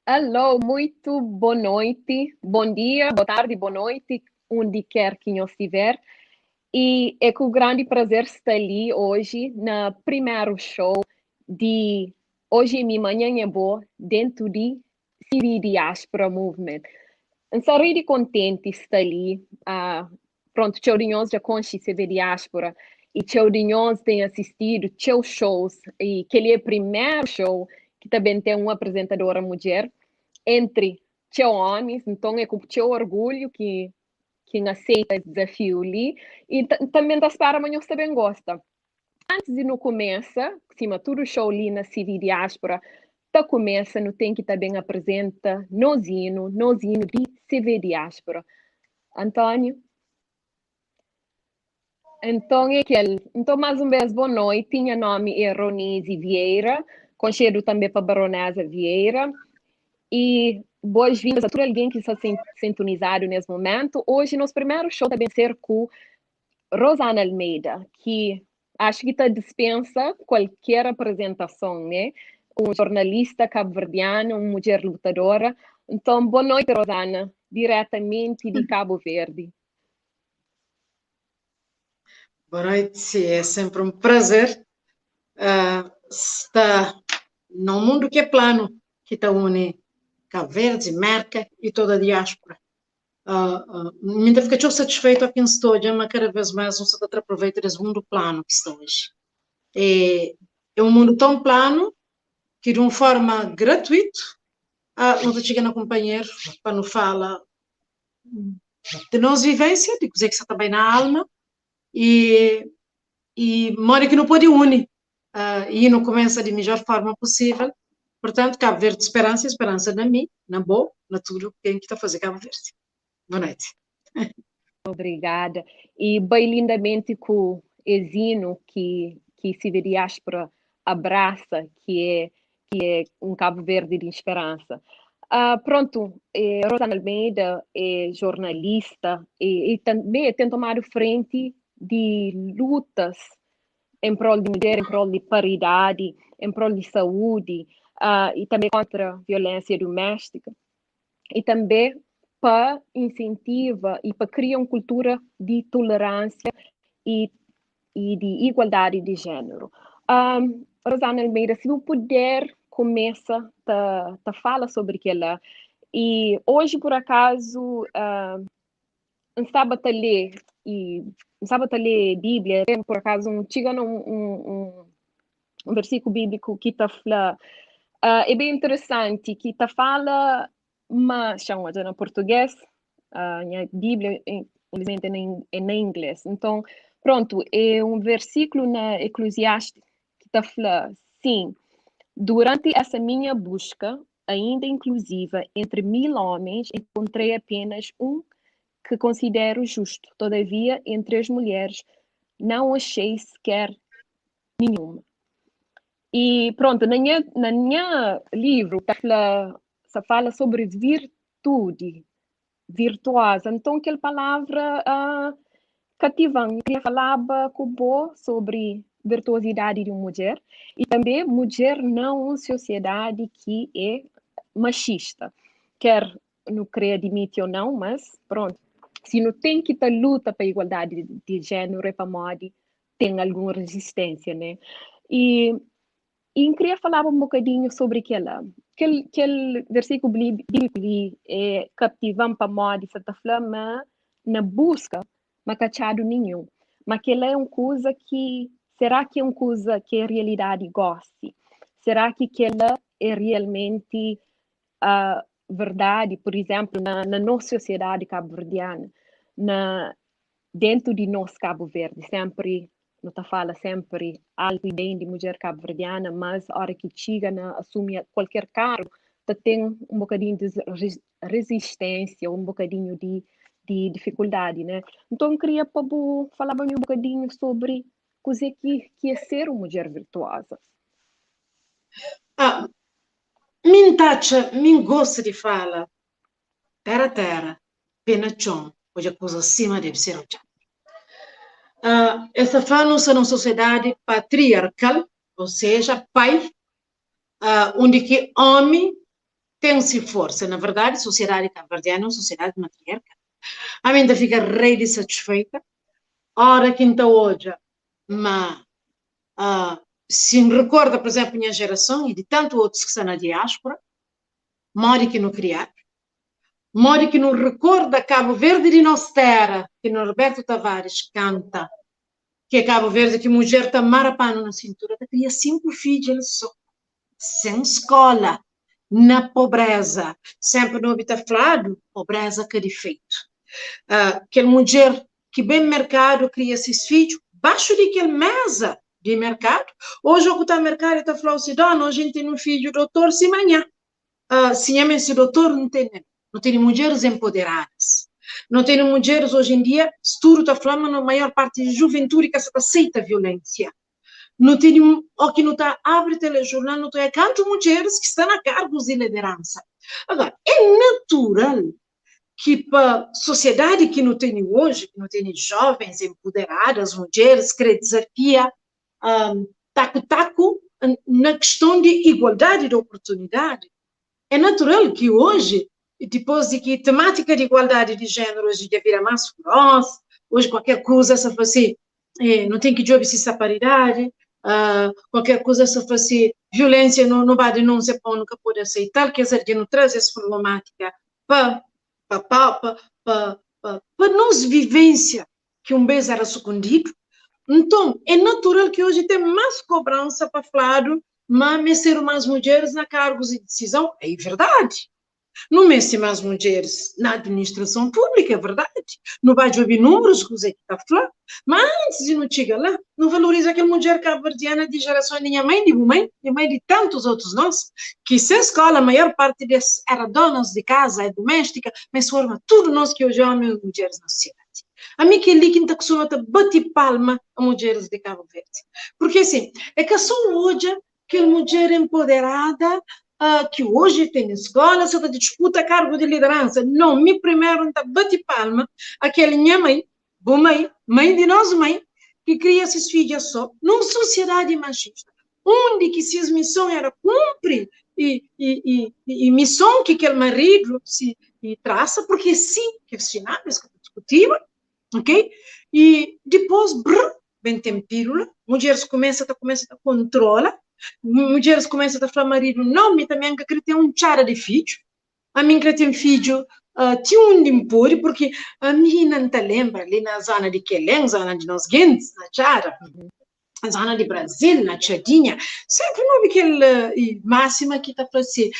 Alô, muito boa noite, bom dia, boa tarde, boa noite, onde quer que nós estiver. E é com grande prazer estar ali hoje na primeiro show de Hoje Minha Manhã é Boa, dentro de CV Diaspora Movement. Estou really contente de estar ali. Pronto, txeu di nhos dja konxe CV Diaspora e txeu di nhos tem assistido txeu shows e kel-li é primeru show ki ta ben ten un apresentadora mudjer entri txeu omis, nton é ku txeu orgulhu ki ki N aseita es dezafiu li e tanbe N ta spera ma nhos ta ben gosta. Antis di nu kumesa, sima tudu show li na CV Diaspora ta kumesa, nu ten ki ta ben apresenta nos inu, nos inu di CV Diaspora. António? Enton é kel. Nton, más un bês, bo noiti. Nha nómi é Ronise Vieira, konxedu tanbê pa Baronesa Vieira. E boas-vindas a tudu algen ki sta sintonizadu nes momentu. Oji, nos primeru show ta ben ser ku Rosana Almeida, ki acho ki ta dispensa kualker apresentason, né? Un jornalista kabuverdianu, un mudjer lutadora. Nton, bo noiti, Rosana, diretamenti di Kabu Verdi. Boa noite, é sempre um prazer sta num mundo que é plano, que ta une Cabo Verde, Merka e toda a diáspora. Mi ta fika txeu satisfeitu ki N sta odja ma kada vez mais nu sta ta tra proveito des mundu planu ki sta oji. É, é um mundu tão planu ki di un forma gratuitu nu ta txiga na kunpanheru pa nu fala di nos vivênsia, di kuzê ki sta ta bai na alma e e modi ki nu pode uni e nu kumesa di midjor forma pusível. Portantu, Kabu Verdi speransa e speransa na mi, na bo, na tudu ken ki ta faze Kabu Verdi. Boa noiti. Obrigada. E bai lindamenti ku es inu ki ki CV Diáspora abrasa, ki é ki é un Kabu Verdi di speransa. Prontu, Rosana Almeida é jornalista e, e tanbê ten tomadu frenti di lutas em prol di mudjer, em prol di paridadi, em prol di saúdi e tanbê kontra violênsia duméstika e tanbê pa insentiva e pa kria un kultura di tolerânsia e, e di igualdadi di jéneru. Rosana Almeida, si bu puder kumesa ta, ta fala sobri kel-la. E oji, por akazu, N staba ta lê e N staba ta lê Bíblia, por akazu N txiga na un, un, un, un versíkulu bíbliku ki ta fla, é bem interesanti, ki ta fala ma, xa-m odja na português, nha Bíblia infelizmenti é na é na inglês. Nton, prontu, é un versíkulu na Eclesiastes ki ta fla sin, Durante essa minha busca, ainda inclusiva, entre 1000 homens, encontrei apenas um que considero justo. Todavia, entre as mulheres, não achei sequer nenhuma. E pronto, na nha, na nha livro ta fla, sa fala sobre virtude, virtuosa. Nton kel palavra kativa-m. N kria falaba ku bo sobri virtuosidadi di un mudjer e tanbe mudjer na un sosiedadi ki é maxista. Ker nu kre admiti ou não, mas pronto, si nu ten ki ta luta pa igualdadi di jéneru é pamodi ten algun rezisténsia, né? E E N kria falaba un bokadinhu sobri kel-la. Kel, kel versíkulu bíbliku li é kaptiva-m pamodi sa ta fla ma na buska ma ka atxadu ninhun. Ma kel-la é un kuza ki, será ki é un kuza ki é rialidadi gósi? Será ki kel-la é rialmenti verdadi, pur izénplu, na, na nos sosiedadi kabuverdianu, na dentu di nos Kabu Verdi, sénpri nu ta fala sénpri altu i ben di mudjer kabuverdiana, mas óra ki txiga na asumi kualker kargu, ta ten un bokadinhu di rezisténsia, un bokadinhu di di difikuldadi, né? Nton, N kria pa bu falaba mi un bokadinhu sobri kuzê ki ki é ser un mudjer virtuoza. Mi N ta atxa, mi N gosta di fala téra téra, pé na txon, odja kuza sima debe ser odjadu. Es ta fla nu sta na un sosiedadi patriarkal, ou seja, pai, undi ki omi. ten si forsa. Na verdadi, sosiedadi kabuverdianu é un sosiedadi matriarka. Ami N ta fika rei di satisfeita ora ki N ta odja ma si N rekorda, pur izénplu, nha jerason i di tantu otus ki sta na diáspora, modi ki nu kriadu, modi ki nu rekorda Kabu Verdi di nos téra, ki Norberto Tavares kanta, ki é Kabu Verdi ki mudjer ta mara panu na sintura, ta kria 5 fidju el sô, sen skóla, na pobreza. Sénpri nu obi ta fladu, pobreza ka difeitu. Kel mudjer ki ben merkadu kria sis fidju baxu di kel meza di merkadu, oji o ku ta merkadu e ta fla-u si, dona, oji N tene un fidju dotor sima nha. Si nha meste dotor, N tene. Nu tene mudjeris enpoderadas. Nu tene mudjeris oji en dia, studu ta fla ma maior parti di juventudi ka sa ta seita violensia. Nu tene, o ki nu ta abri telejornal nu ta oja kantu mudjeris ki sta na kargus di lideransa. Agora, é natural ki pa sosiedadi ki nu tene oji, ki nu tene jovens enpoderadas, mudjeris kre dizafia taku-taku na kiston di igualdadi di oportunidadi, é natural ki oji, dipôs di ki temátika di igualdadi di jéneru oji dja bira más feroz, oji kualker kuza sa fase, nu ten ki djobe si sta paridadi, kualker kuza sa fase violénsia nu ba denúnsia pa nu ka pode aseita-l, kes algen nu traze es problemátika pa pa pa pa pa nos vivênsia ki un bês éra sukundidu. Nton, é natural ki oji ten más kobransa pa fladu ma mestedu más mudjeris na kargus di disizon. É verdadi. Nu meste más mudjeris na administrason públika, é verdadi. Nu ba djobe númerus kuzê ki ta fla. Má antis di nu txiga la, nu valoriza kel mudjer kabuverdiana di jerason di nha mãe, di bu mãe, di mãe di tantus otus nos, ki sen skóla, maior parti di es éra donas di kaza, é duméstika, ma es forma tudu nos ki oji é ómi ô mudjeris na sosiedadi. Ami kel-li ki N ta kustuma ta bati palma a mudjeris di Kabu Verdi. Purki asin, é ka sô odja kel mudjer enpoderada ki oji ten skóla, sa ta disputa kargu di lideransa. Nau, mi primeru N ta bati palma a kel nha mãe, bu mãe, mãe di nos mãe, ki kria sis fidja sô nun sosiedadi maxista, undi ki sis mison éra kunpri i mison ki kel maridu si trasa, purki é si ki es xinaba, es ka ta diskutiba, ok? I dipôs, brr, ben ten pílula, mudjeris kumesa ta kumesa ta kontrola, mudjeris kumesa ta fla maridu, nau, mi tanbe N ka kre ten un txada di fidju, ami N kre ten fidju ti undi N pode, purki ami inda N ta lenbra li na zona di Kelen, zona di nos gentis, na txada, zona di Brazil, na Txadinha, senpri nu obi kel máxima ki ta fla si,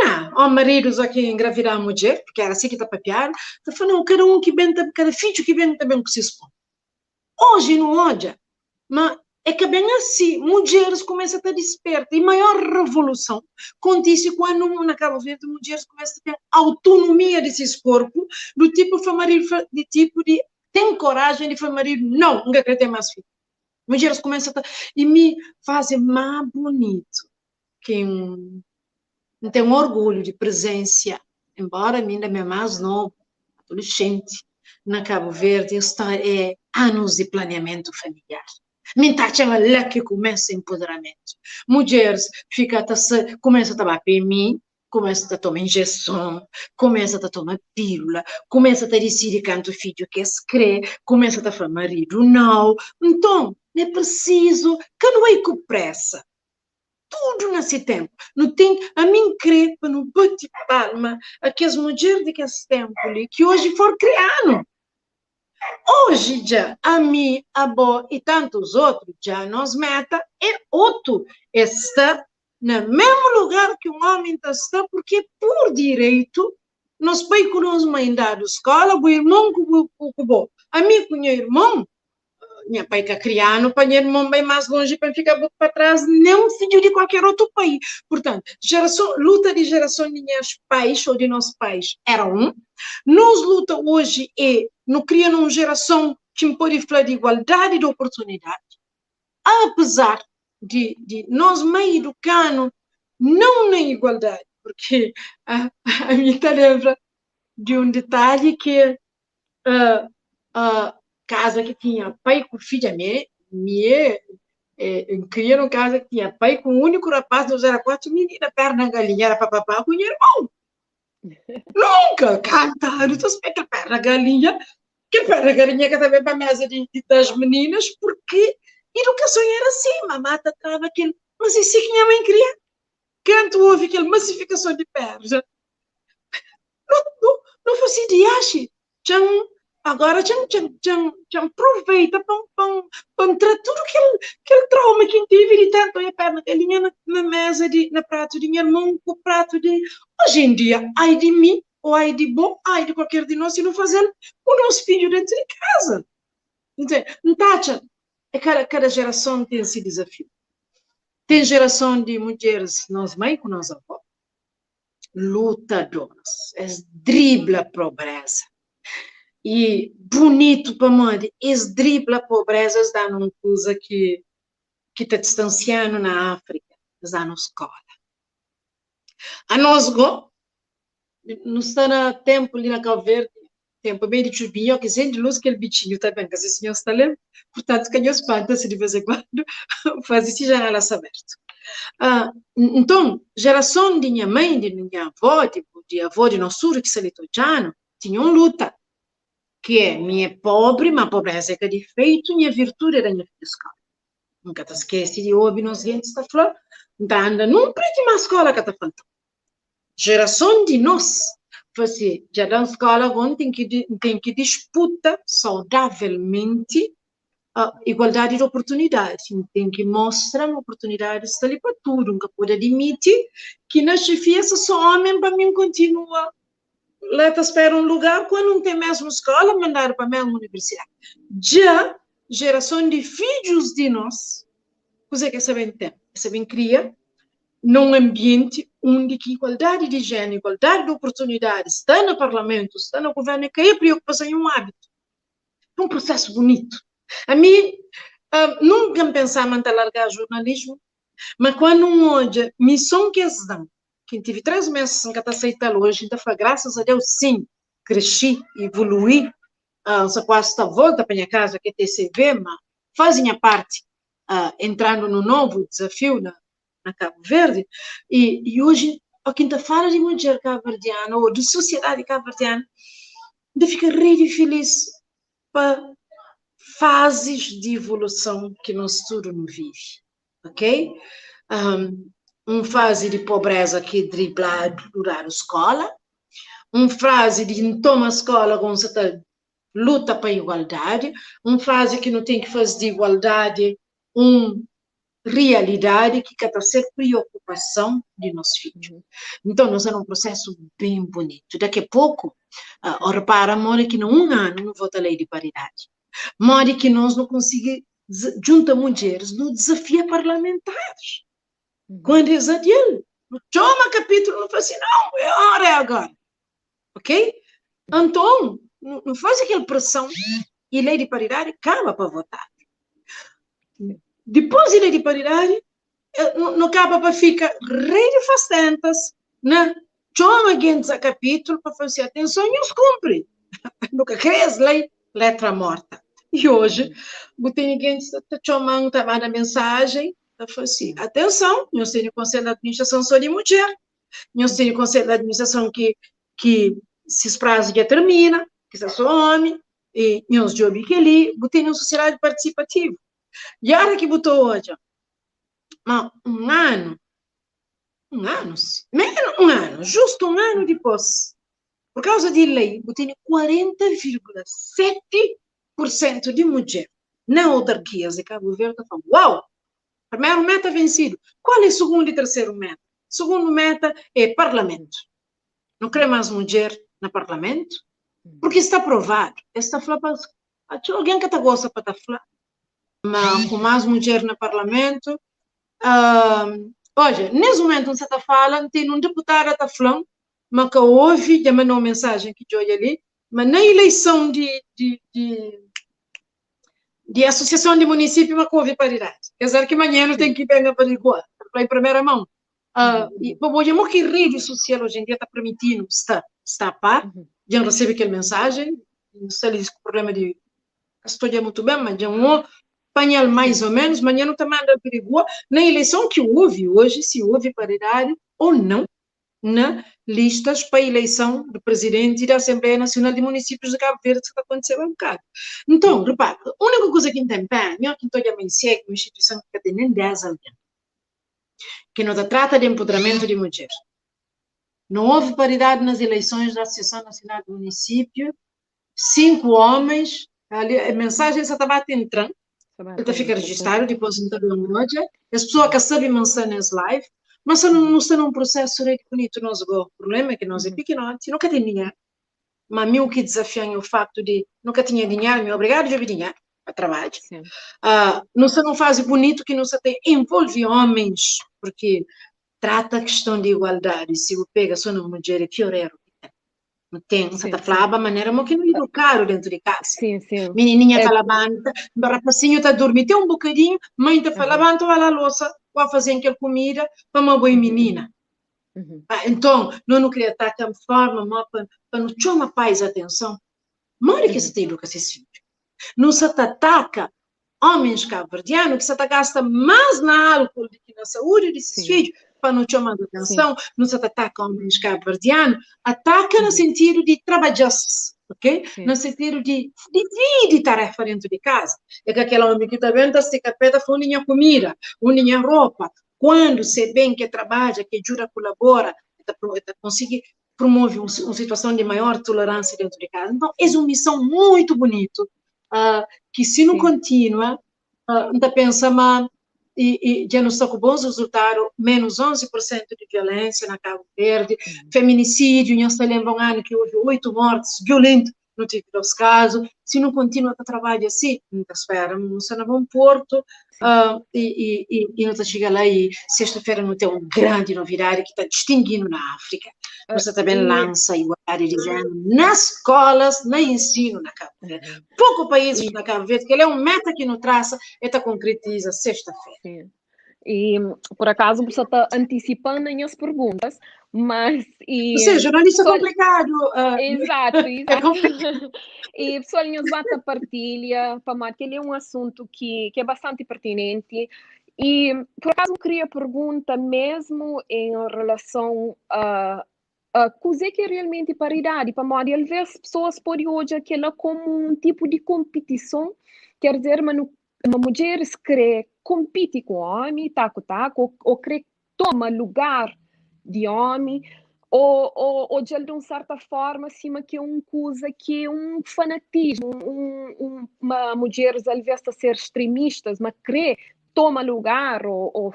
na, ó maridu só ki engravidá mudjer, purki éra si ki ta papiadu, ta fla, nau, kada un ki ben, kada fidju ki ben, ta ben ku ses pon. Oji nu odja ma é ka ben asi, mudjeris kumesa ta disperta i maior revoluson kontise kuandu na Kabu Verdi mudjeris kumesa ta ten autonomia di ses korpu, du tipu fla maridu fla di tipu di ten korajen di fla maridu nau, N ka kre ten mas fidju. Mudjeris kumesa ta i mi faze má bunitu ki N ten orgulhu di prezensia, enbora mi inda mi é más nobu, adolescenti, na Kabu Verdi, es sta é anus di planiamentu familiar. Mi N ta atxa ma la ki kumesa enpoderamentu. Mudjeris fika ta sa, kumesa ta ba PMI, kumesa ta toma injeson, kumesa ta toma pílula, kumesa ta disidi kantu fidju ki es kre, kumesa ta fla maridu nau. Nton, é prisizu ka nu bai ku presa. Tudu na se ténpu. Nu ten, ami N krê pa nu bati palma a kes mudjer di kes ténpu li ki oji for krianu. Oji dja ami, abo i tantus otru dja nos méta é otu, é sta na mésmu lugar ki un ómi ta sta purkê pur direitu nos pai ku nos mãi dadu skóla, bu irmon ku bo, ami ku nha irmon Nha pai ka kria-nu pa nha irmon bai más lonji pa N fika pa tras, nen un fidju di kualker otu pai. Purtantu, jerason, luta di jerason di nhas pais ô di nos pais éra un. Nos luta oji é nu kria na un jerason ki N pode fla di igualdadi di oportunidadi, apezar di di nos mai iduka-nu nau na igualdadi, purki ami ta lenbra di un ditalhi ki kaza ki tinha pai ku fidja mi mi é N kria nun kaza ki tinha pai ku un úniku rapás, nos éra 4 minina, perna galinha, éra papapá ku nha irmon. Nunka kantadu ta spia kel perna galinha, kel perna galinha ka ta ben pa mesa di, di das meninas, porque edukason éra si, mamá ta traba kel, mas é si ki nha mãe kria. Kantu ovi kel masifikason di perna, no, no, no fasi diaxi, txan, agora txan, txan, txan, txan proveita pa, pa, pa N tra tudu kel, kel trauma ki N tive di tantu oia perna galinha na, na mesa di, na pratu di nha irmon ku pratu di. Oji en dia, ai di mi, ou ai di bo, ai di kualker di nos si nu faze-l ku nos fidju dentu di kaza. Ntende? N ta atxa, é kada, kada jerason ten si dizafiu. Ten jerason di mudjeris, nos mai ku nos avó, lutadoras, es dribla pobreza. E bunitu pamodi es dribla pobreza, es da-nu un kuza ki ki ta distansia-nu na Áfrika, es da-nu skola. Anos go, nu sta na tenpu li na Kau Verdi, Tenpu mei di txubinha, oki sen di lus kel bitxinhu ta ben, ka se si nhos ta lenbra, purtantu ka nhos spanta si di vez en kuandu N faze si janelas abertu. Nton, jerason di nha mai, di nha avó, di avó di nos tudu ki sta li ta odja-nu, tinha un luta, ki é, mi é pobri, ma pobreza é ka difeitu, nha virtudi é da nha fidju skola. N ka ta skese di obi nos gentis ta fla, N ta anda nun priti, ma skola ka ta falta-m. Jerason di nos fla si, dja da-m skola ago N ten ki N ten ki disputa saudavelmenti igualdadi di oportunidadi, N ten ki mostra ma oportunidadi sta li pa tudu, N ka pode admiti ki na xefia sta so omen pa mi N kontinua la ta spera un lugar kuandu N ten mesmu skola, N mandadu pa mesmu universidadi. Dja jerason di fidjus di nos, kuze ki es ta ben ten? Es ta ben kria na un anbienti undi ki igualdadi di jéneru, igualdadi di oportunidadi sta na parlamentu, sta na guvernu, e ka é priokupason, é un ábitu, é un prusésu bunitu. Ami, nunka N pensá ma N ta largá jurnalismu, ma kuandu N odja mison ki es da-m, ki N tive 3 mês N ka ta seita-l, oji N ta fla grasas a Deus, sin, krexi, ivolui, N sta kuazi ta volta pa nha kaza ki é TCV, ma faze nha parti, entrando num novo desafio na, na Cabo Verde, e, e hoje, ó, quem ta fala de mulher cabo-verdiana ou de sociedade cabo-verdiana, ainda fica rei de feliz pa fases de evolução que nós tudo não vive, ok? Um, um fase de pobreza que é driblado durante a escola, um frase de toma escola com certa luta pa igualdadi, un fazi ki nu ten ki faze di igualdadi un rialidadi ki ka ta ser priokupason di nos fidju. Nton, nos sta na un prusésu ben bunitu. Daki a poku, o repara modi ki na un anu nu vota lei di paridadi, modi ki nos nu konsigi djunta mudjeris, nu dizafia parlamentaris. Kuandu es adia-l, nu txoma kapítulu, nu fla si, nau, é ora, é agora. Ok? Anton, nu faze kel preson y lei di paridadi kaba pa votadu. Dipôs di lei di paridadi, nu kaba pa fika rei di fastentas na txoma gentis a kapítulu pa fla si, atenson, nhos kunpri! Nu ka kre es lei letra morta. Y oji, bu tene gentis ta txoma-m, ta manda mensajen, ta fla si, atenson, nhos tene konselhu di administrason so di mudjer, Nhos tene konselhu di administrason ki ki sis prazu dja termina, ki sta so omi, i nhos djobe kel-li, bu tene un sosiedadi partisipativu. I ora ki bu ta odja ma un anu, un anu, menu un anu, justu un anu dipôs, pur kauza di lei, bu tene 40,7 pur sentu di mudjer na autarkias di Kabu Verdi ta fla, uau! Primeru meta vensidu. Kual é sugundu i terseru meta? Sugundu meta é parlamentu. Nu kre más mudjer na parlamentu? Purki sta provadu. Es ta fla pa txeu algen ka ta gosta pa ta fla ma ku más mudjer na parlamentu. Odja, nes mumentu N sa ta fala, N tene un deputada ta fla-m ma ka ovi, dja manda un mensajen ki dja odja li, ma na ileison di di di di asosiason di munisipiu ma ka ovi paridadi. Kes ar ki manha nu ten ki ben averigua, ta fla en primera mon. I pa bo odja mo ki redi sosial oji en dia ta permitinu sta sta a par, dja N resebe kel mensajen, N sta li ku problema di ka sta odja mutu ben, ma dja N. Panha-l mais ou menos, manhã nu ta manda averigua na eleição que houve hoje, se houve paridade ou não na listas pa eleição de presidente da Assembleia Nacional de Municípios de Cabo Verde que ta aconteceu há um bocado. Então, repara, a única coisa que tem pena, melhor que toda a ICE, uma instituição que tem nem 10 alguém, que não trata de empoderamento de mulher. Não houve paridade nas eleições da Associação Nacional de Município, 5 homens, ali, a mensagem só estava entrando, ele fica registrado, depois não está olha, as pessoas que sabem mansa nesse live, mas não, não está num processo muito bonito, nós o problema é que nós é pequenote, nunca tem dinheiro, mas meu que desafio é o facto de nunca tinha dinheiro, me obrigado a dinheiro para trabalho. Não se não faz bonito que não se tem, envolve homens, porque trata a questão de igualdade, se o pega só na mulher é pior erro. Não tem, você tá falando a maneira como que não educaram dentro de casa. Sim, sim. Menininha tá levanta, o rapacinho tá dormindo, tem um bocadinho, mãe tá falando, levanta, vai lá a louça, vai fazer aquela comida para uma boa menina. Então, não queria estar com forma, mas para não chamar pais atenção. Mora que se tem educação esse filho. Não se ataca homens cabo-verdianos que se gasta mais na álcool do que na saúde desses filhos, para não chamar a atenção, não se ataca homens cabo-verdianos, ataca no sentido de trabalhar, ok? No sentido de dividir tarefa dentro de casa. É que aquele homem que também está se capeta, foi uma comida, uma roupa. Quando se bem que trabalha, que ajuda, colabora, consegue promove uma situação de maior tolerância dentro de casa. Então, é uma missão muito bonita, que se não continua, ainda pensa, mas e já não está com bons resultados, menos 11% de violência na Cabo Verde, feminicídio, nós lembra um ano que houve 8 mortes violentas, não tive dos casos, se não continua a trabalhar assim, não espera, não está no bom porto, e não chega lá e sexta-feira não tem uma grande novidade que está distinguindo na África. Você também lança igualdade de género nas escolas, no ensino na Cabo Verde. Pouco países na Cabo Verde, que ele é um meta que não traça, e tá concretiza sexta-feira. Sim. E, por acaso, você está antecipando as minhas perguntas, mas... E, ou seja, jornalista é complicado. Exato, exato. É complicado. E, pessoal, nós bata partilha, para que ele é um assunto que é bastante pertinente. E, por acaso, eu queria pergunta mesmo em relação a coisa que é realmente paridade, para modo, às vezes, pessoas podem olhar aquela como um tipo de competição, quer dizer, mas uma mulher quer competir com o homem, taco, taco, ou quer toma lugar de homem, ou de uma certa forma, acima que é uma coisa que é um fanatismo, uma mulher às vezes a ser extremistas, mas quer toma lugar, ou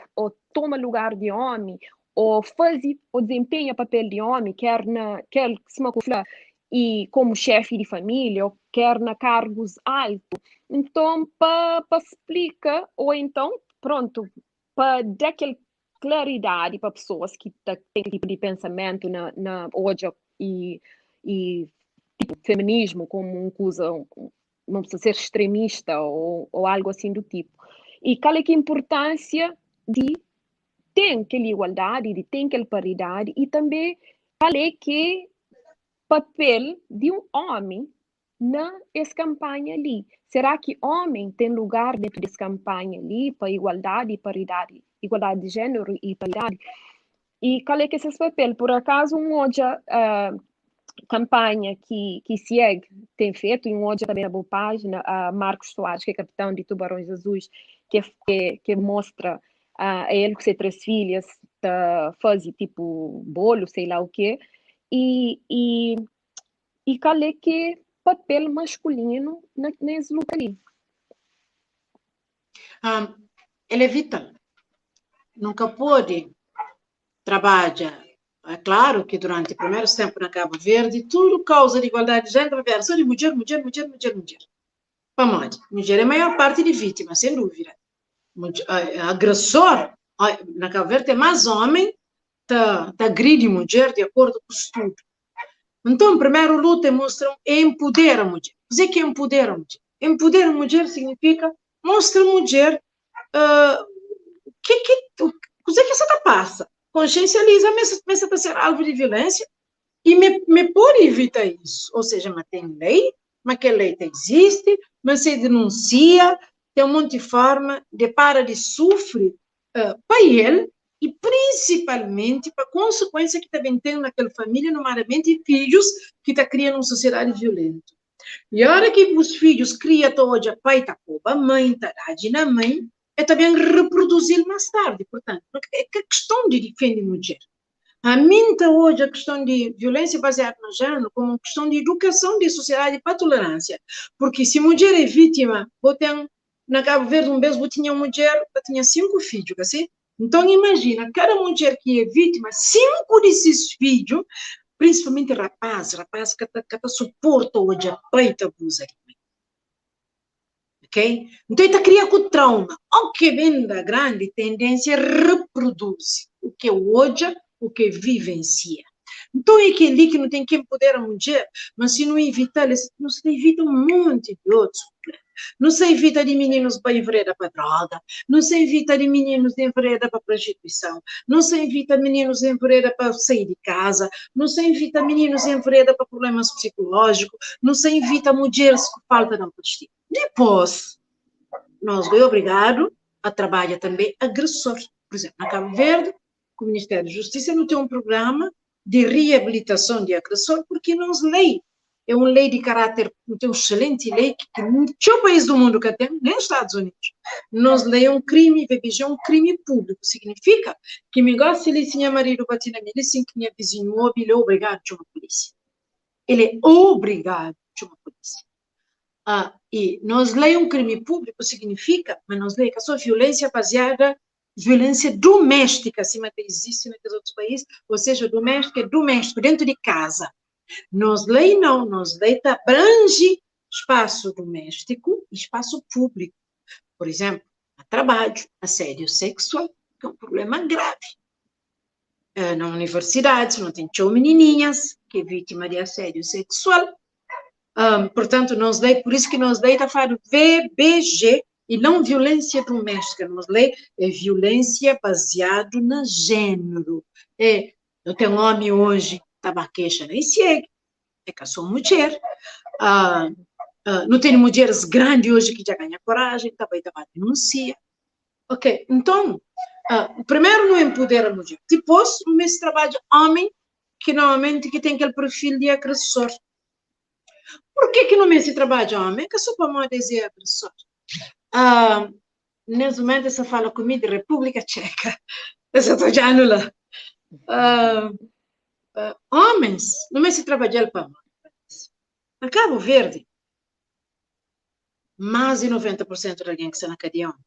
toma lugar de homem, ou faz ou desempenha papel de homem, quer na, quer se uma e como chefe de família, ou quer na cargos altos. Então, para explicar, ou então, pronto, para dar aquela claridade para pessoas que têm tipo de pensamento na hoje e tipo, feminismo como uma coisa, não precisa ser extremista ou algo assim do tipo. E qual é que é a importância de ter aquela igualdade, de ter aquela paridade, e também qual é que papel de um homem nessa campanha ali? Será que homem tem lugar dentro dessa campanha ali para igualdade e paridade, igualdade de gênero e paridade? E qual é que é esse papel? Por acaso, um outra campanha que CIEG tem feito, e um outro também na boa página, Marcos Soares, que é capitão de Tubarões Azuis, que mostra a ele com suas 3 filhas, tá, faz tipo bolo, sei lá o quê, e qual é que é papel masculino nesse lugar ali? Ele é vital. Nunca pôde trabalhar. É claro que durante o primeiro tempo na Cabo Verde, tudo causa de igualdade de gênero, só de mulher, mulher, mulher, mulher, mulher. Para mulher é a maior parte de vítima, sem dúvida. Agressor, na Cabo Verde é mais homem, tá agride mulher de acordo com o estudo. Então, primeiro luta mostra empodera a mulher. O que é empodera a mulher? Empodera a mulher significa mostra a mulher que que essa passa. Consciencializa, mas está sendo alvo de violência e me pode evitar isso. Ou seja, mas tem lei, mas que a lei existe, mas se denuncia. Ten un monti forma de para di sufri pa el i prinsipalmenti pa konsekuensia ki ta ben ten na kel familia, nomadamenti fidjus ki ta kria nun sosiedadi violentu. I ora ki bus fidjus kria ta odja pai ta koba mãe, ta dadji na mãe, e ta ben reproduzil mas tardi. Purtantu, é ka kiston di difende mudjer. Ami N ta odja kiston di violensia baziadu na jéneru komu un kiston di idukason di sosiedadi pa toleránsia. Purki si mudjer é vítima, bo ten, na Kabu Verdi un bes bu tinha un mudjer ta tinha 5 fidju, ka si? Nton imajina, kada mudjer ki é vítima, 5 di sis fidju, prinsipalmenti rapaz, rapaz ka ta ka ta suporta odja pai ta abuza di mãe. Ok? Nton el ta kria ku trauma. O ke ben da grandi tendênsia é reproduzi o ke odja, o ke vivensia. Nton é kel-li ki nu ten ki enpodera mudjer, ma si nu ivita-l, nu sta ivita un monti di otus prubléma. Nu sta ivita di mininus bai envereda pa droga, nu sta ivita di mininus envereda pa prostituison, nu sta ivita mininus envereda pa sai di kaza, nu sta ivita mininus envereda pa prublémas psikulójiku, nu sta ivita mudjeris ku falta di autostima. Dipôs, nos bai obrigadu a trabadja tanbê agresor. Pur izénplu, na Kabu Verdi, ku Ministériu di Justisa, nu ten un prugrama di riabilitason di agresor, purki nos lei é un lei di karáter, nu ten un exselenti lei ki txeu país du mundu ka ten, nen Stadus Unidus. Nos lei é un krimi, VBG é un krimi públiku, signifika ki mi gosi li, si nha maridu bati na mi li, sin ki nha vizinhu obi, el é obrigadu txoma pulísia. El é obrigadu txoma pulísia. Ah, i nos lei un krimi públiku signifika ma nos lei é ka só violénsia baziada violénsia duméstika, sima ta izisti na kes otus país, ou seja, duméstika é duméstiku, dentu di kaza. Nos lei não, nos lei ta abranji spasu duméstiku i spasu públiku. Por izénplu, na trabadju, asédiu seksual, ki é un prubléma gravi. Na universidadis, no ten txeu minininhas ki é vítima di asédiu seksual. Purtantu, nos lei, pur isu ki nos lei ta fladu VBG i não violência doméstica. Nos lei é violência baziadu na jéneru. É, no ten omi oji ta ba kexa na ISIEG, é ka so mudjer. No tene mudjeris grandi oji ki dja ganha korajen, ta bai ta ba denunsia. Ok, nton, primeru nu enpodera mudjer, dipôs nu meste trabadja omi ki normalmenti ki ten kel perfil di agresor. Purke ki nu meste trabadja omi? É ka so pamodi es é agresor. Nes mumentu es ta fala ku mi di Repúblika Txeka, es sa ta odja-nu la. Omis, nu meste trabadja-l pamodi na Kabu Verdi, más di 90 pur sentu di algen ki sta na kadia é omi.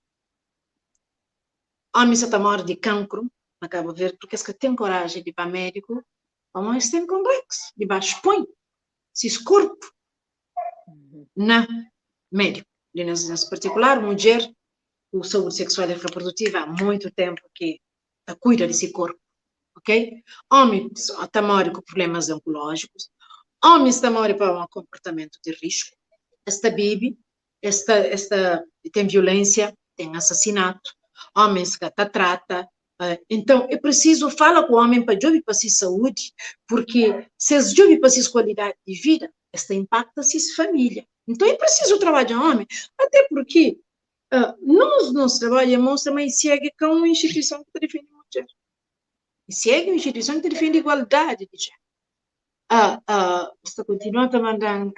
Omis sa ta móre di kankru na Kabu Verdi purki es ka ten koraji di ba médiku pamodi es ten konpleksu di ba xpoi sis korpu na médiku. Li nes partikular, mudjer ku saúdi seksual i reprodutiva há muitu tenpu ki ta kuida di si korpu, ok? Omi ta móre ku prublemas onkolójikus, omis ta móre pa konportamentu di risku, es ta bebe, es ta, es ta ten violensia, ten asasinatu, omis ka ta trata. Então, é prisizu fala ku omi pa djobe pa si saúdi, purki si es djobe pa sis kualidadi di vida, es ta inpakta sis familia. Então, é prisizu trabadja omi, ate purki nos, nos trabadju é mostra ma ISIEG é ka un instituison ki ta difende mudjer. ISIEG é un instituison ki ta difende igualdadi di jéneru. Sta kontinua ta manda-m,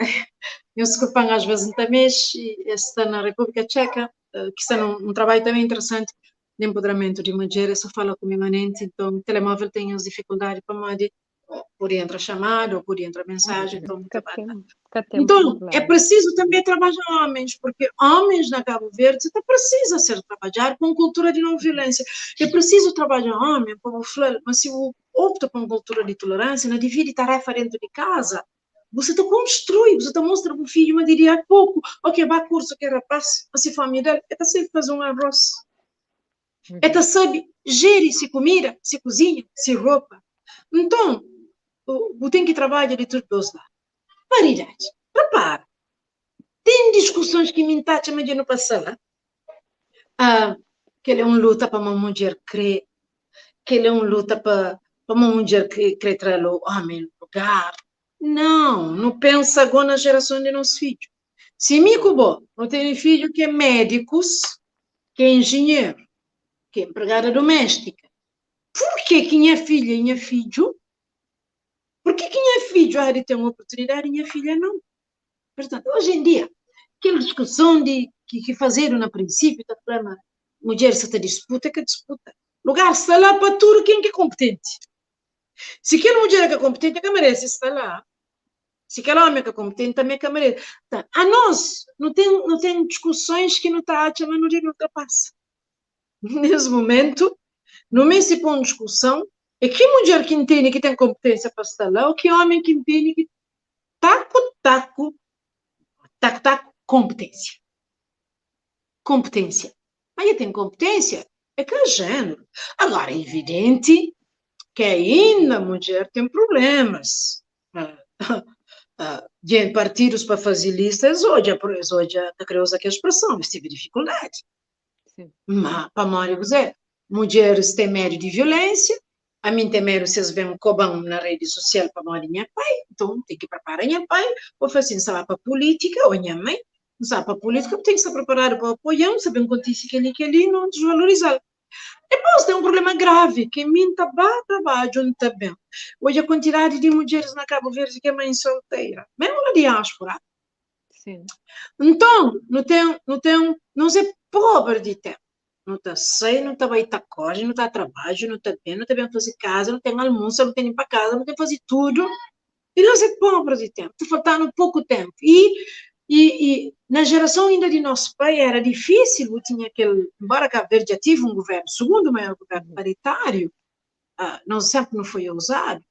nhos diskulpa-m, às vezes N ta mexe, es sta na Repúblika Txeka, ki sta nun trabadju tanbe interesanti di enpoderamentu di mudjer, es ta fala ku mi manenti, nton telemóvel ten es difikuldadi pamodi pode entra xamada ou pode entra mensajen, nton Ka ta ten, bata. ka ten Nton, é problema. prisizu tanbe trabadja ómens, porque ómens na Kabu Verdi ta prisiza ser trabadjadu ku un kultura di non-violénsia. É prisizu trabadja ómen pa bu fla-l ma si bu opta pa un kultura di toleránsia na dividi tarefa dentu di kaza, bu sa ta konstrui, bu sa ta mostra bu fidju ma di dia a poku, ok, ba kursu ke rapaz, ma si fomi da-l, e ta sabe faze un arroz, e ta sabe jeri si kumida, si kuzinha, si ropa. Nton, bu ten ki trabadja di tudu dos ladu. Paridadi. Repara, ten diskusons ki mi N ta atxa ma dja nu pasa la. Kel é un luta pa ma mudjer kre, kel é un luta pa pa ma mudjer kre tra-l omi lugar. Nau, nu pensa go na jerason di nos fidju. Si mi ku bo nu tene fidju ki é médikus, ki é enjinheru, ki é enpregada doméstika, purke ki nha filha i nha fidju, purke ki nha fidju há di ten oportunidadi i nha filha nau? Portantu, oji en dia, kel diskuson di ki ki fazedu na prinsipiu ta fla ma mudjer sa ta disputa, é ka disputa. Lugar sta la pa tudu ken ki é konpitenti. Si kel mudjer é ka konpitenti, é ka merese sta la. Si kel ómi é ka konpitenti, tanbe é ka merese. Ta, anos, nu ten, nu ten diskusons ki nu ta atxa ma nu debe ultrapasa. Nes mumentu, nu meste poi un diskuson, é ki mudjer ki ntende ki ten konpitênsia pa sta la ô ki ómi ki ntende ki taku taku, taku taku, konpitênsia. Konpitênsia. Ma dja ten konpitênsia, é ka jéneru. Agora, é evidenti ki ainda mudjer ten prublémas. Dja partidus pa faze lista, es odja, es odja, ta kre uza kel spreson, es tive difikuldadi. Ma pamodi kuzê? Mudjeris ten medu di violénsia, ami N ten medu si es ben koba-m na redi sosial pamodi nha pai, nton N ten ki pripara nha pai, ô fla si N sta ba pa pulítika, ô nha mai, N sta ba pa pulítika, bu ten ki sta priparadu pa apoia-m, si ben kontise kel-li, kel-li, no disvaloriza-l. Dipôs ten un prubléma gravi, ki mi N ta ba trabadju, N ta ben odja kuantidadi di mudjeris na Kabu Verdi ki é mãe solteira, mésmu na diáspora. Nton, nu ten, nu ten, nos é pobri di ténpu. Nu ta sai, nu ta bai ta kóre, nu ta trabadju, nu ta ben, nu ta ben faze kaza, nu ten almusa, nu ten limpa kaza, nu ten faze tudu. I nos é pobri di ténpu, ta falta-nu poku ténpu. I, i, i na jerason inda di nos pai éra difísil bu tinha kel, nbóra Kabu Verdi dja tive un guvérnu, sugundu maior guvérnu paritáriu, nos sénpri nu foi ouzadu,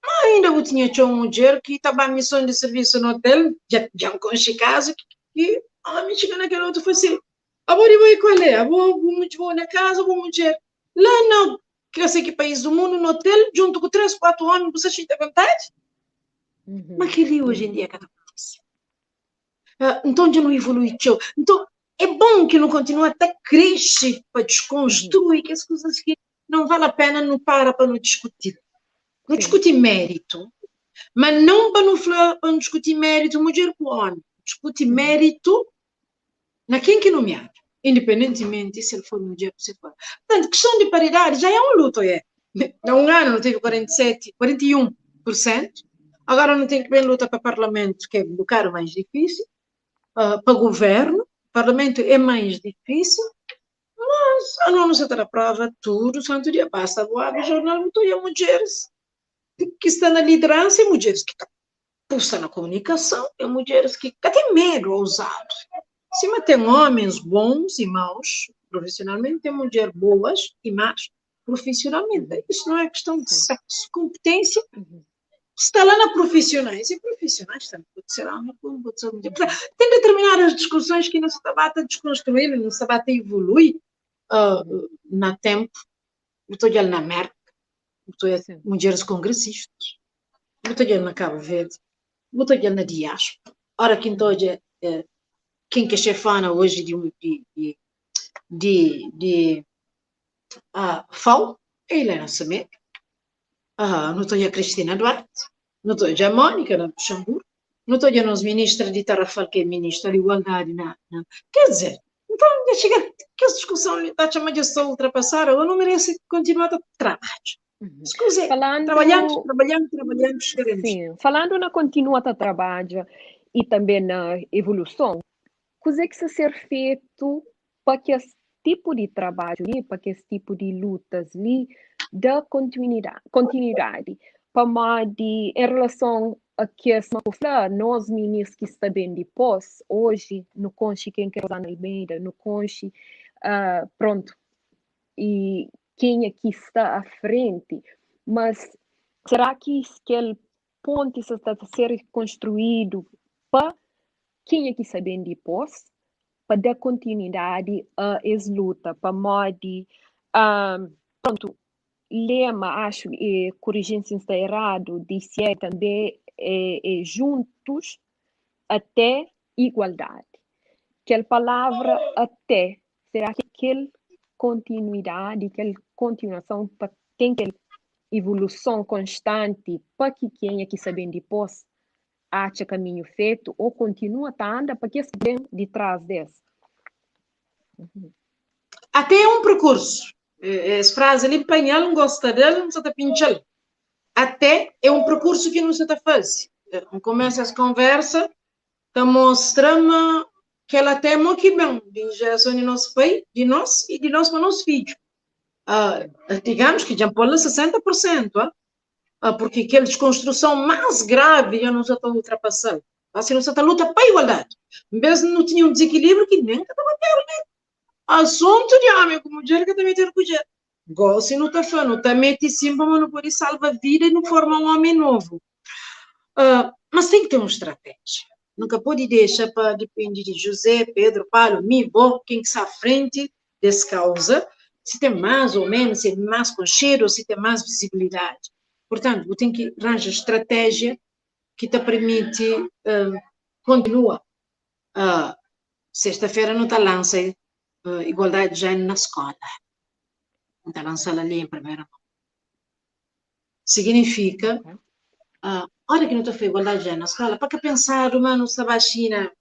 Má ainda bu tinha txeu mudjer ki ta ba mison di sirvisu na otel, dja dja N konxe kazu ki omi txiga na kel otu fla si, Abo di bai kualé? Abo bu bu na kaza bu mudjer la na ka sei ki país du mundu na otel djuntu ku 3, 4 omi bu sta xinti avontadi? Má kel-li oji en dia ka ta kontise. Nton dja nu ivolui txeu. Nton é bon ki nu kontinua ta kresce pa deskonstrui kes kuzas ki não vale a pena nu para pa nu diskuti. Nu diskuti méritu, ma não pa nu fla pa nu diskuti méritu mudjer ku omi, diskuti méritu na ken ki nomiadu, independentimenti si el for mudjer ou si for. Portantu, kiston di paridadi já é un luta, oié. Na un anu nu tevi 47, 41 pur sentu, agora nu ten ki ben luta pa parlamentu, ki é un bokadu mais difísil, pa guvernu, parlamentu é mais difísil, Mas anos nu sa ta da prova tudu santu dia, basta bu abri jornal bu ta oja mudjeris ki sta na lideransa, é mudjeris ki ta pusa na komunikason, é mudjeris ki ka ten medu, ouzadu. Sima ten homens bons e maus profissionalmente, ten mudjer boas e más profissionalmente. Isso não é questão de sexo, competência sta lá na profissionais, e profissionais também pode ser homem como pode ser mulher. Portanto, tem determinadas discussões que não se está a desconstruir, não se está a evoluir na tempo. Eu estou na América, estou mulheres congressistas, estou na Cabo Verde, estou na diáspora. Ora, quem estou quem que é chefana hoje de FAO, é Helena Semedo. Nu ta odja Cristina Duarte, nu ta odja Mónica na Luxemburgo, nu ta odja nos ministra di Tarrafal, ki é ministra di Igualdadi na, na... Quer dizer, então, dja txiga kes diskuson li, ta atxa ma dja sta ultrapasadu, agora nu merese kontinua ta trabadja. Eskuze, Falando, trabalhamos, trabalhamos, trabalhamos, queremos. Sim, falando na kontinua ta trabadja e tanbê na evoluson, kuzê ki sta ser fetu pa kes tipu di trabadju li, pa kes tipu di lutas li da kontinuidadi, pamodi en relason a kes ku fla, nos minis ki sta ben dipôs, oji nu konxe ken ki é Rosana Almeida, nu konxe, prontu, i kenha ki sta a frenti, mas será ki kel ponti sa ta ser konstruídu pa kenha ki sta ben dipôs? Pa da kontinuidadi a es luta, pamodi, prontu, lema, axu, e koriji-m si N sta eradu, di SIE tanbe é juntos até igualdade. Kel palavra até, será ki kel kontinuidadi, kel kontinuason pa ten kel ivoluson konstanti pa ki kenha ki sta ben dipôs? atxa kaminhu fetu ô kontinua ta anda pa kes ki ben di tras des. Até é un perkursu. Es frazi li N panha-l, N gosta del, N sa ta pintxa-l. Até é un perkursu ki nu sa ta faze. N kumesa es konversa ta mostra ma kel até mo ki ben di jerason di nos pai, di nos i di nos pa nos fidju. Digamos ki dja N pô-l na 60 pur sentu, porque kel deskonstruson más gravi dja nu sa ta ultrapasa-l. Asi nu sa ta luta pa igualdadi. En bes nu tinha un dizikilibriu ki nen ka ta papiadu nel. Asuntu di omi ku mudjer ka ta metedu kudjer. Gosi nu ta fla, nu ta mete sin pamodi nu pode salva vida i nu forma un omi novu. Mas ten ki ten un stratéjia. Nu ka pode dexa pa dipende di José, Pedro, Palu, mi, bo, ken ki sta frenti des kauza, si ten más ou ménus, si é más konxedu ou si ten más vizibilidadi. Purtantu, bu ten ki ranja stratéjia ki ta permiti kontinua. Sexta-fera nu ta lansa igualdadi di jéneru na skola. Nu ta lansa-l ali en primera mon. Siginifika, ora ki nu ta fla igualdadi di jéneru na skola, pa ka pensadu ma nu sta ba xina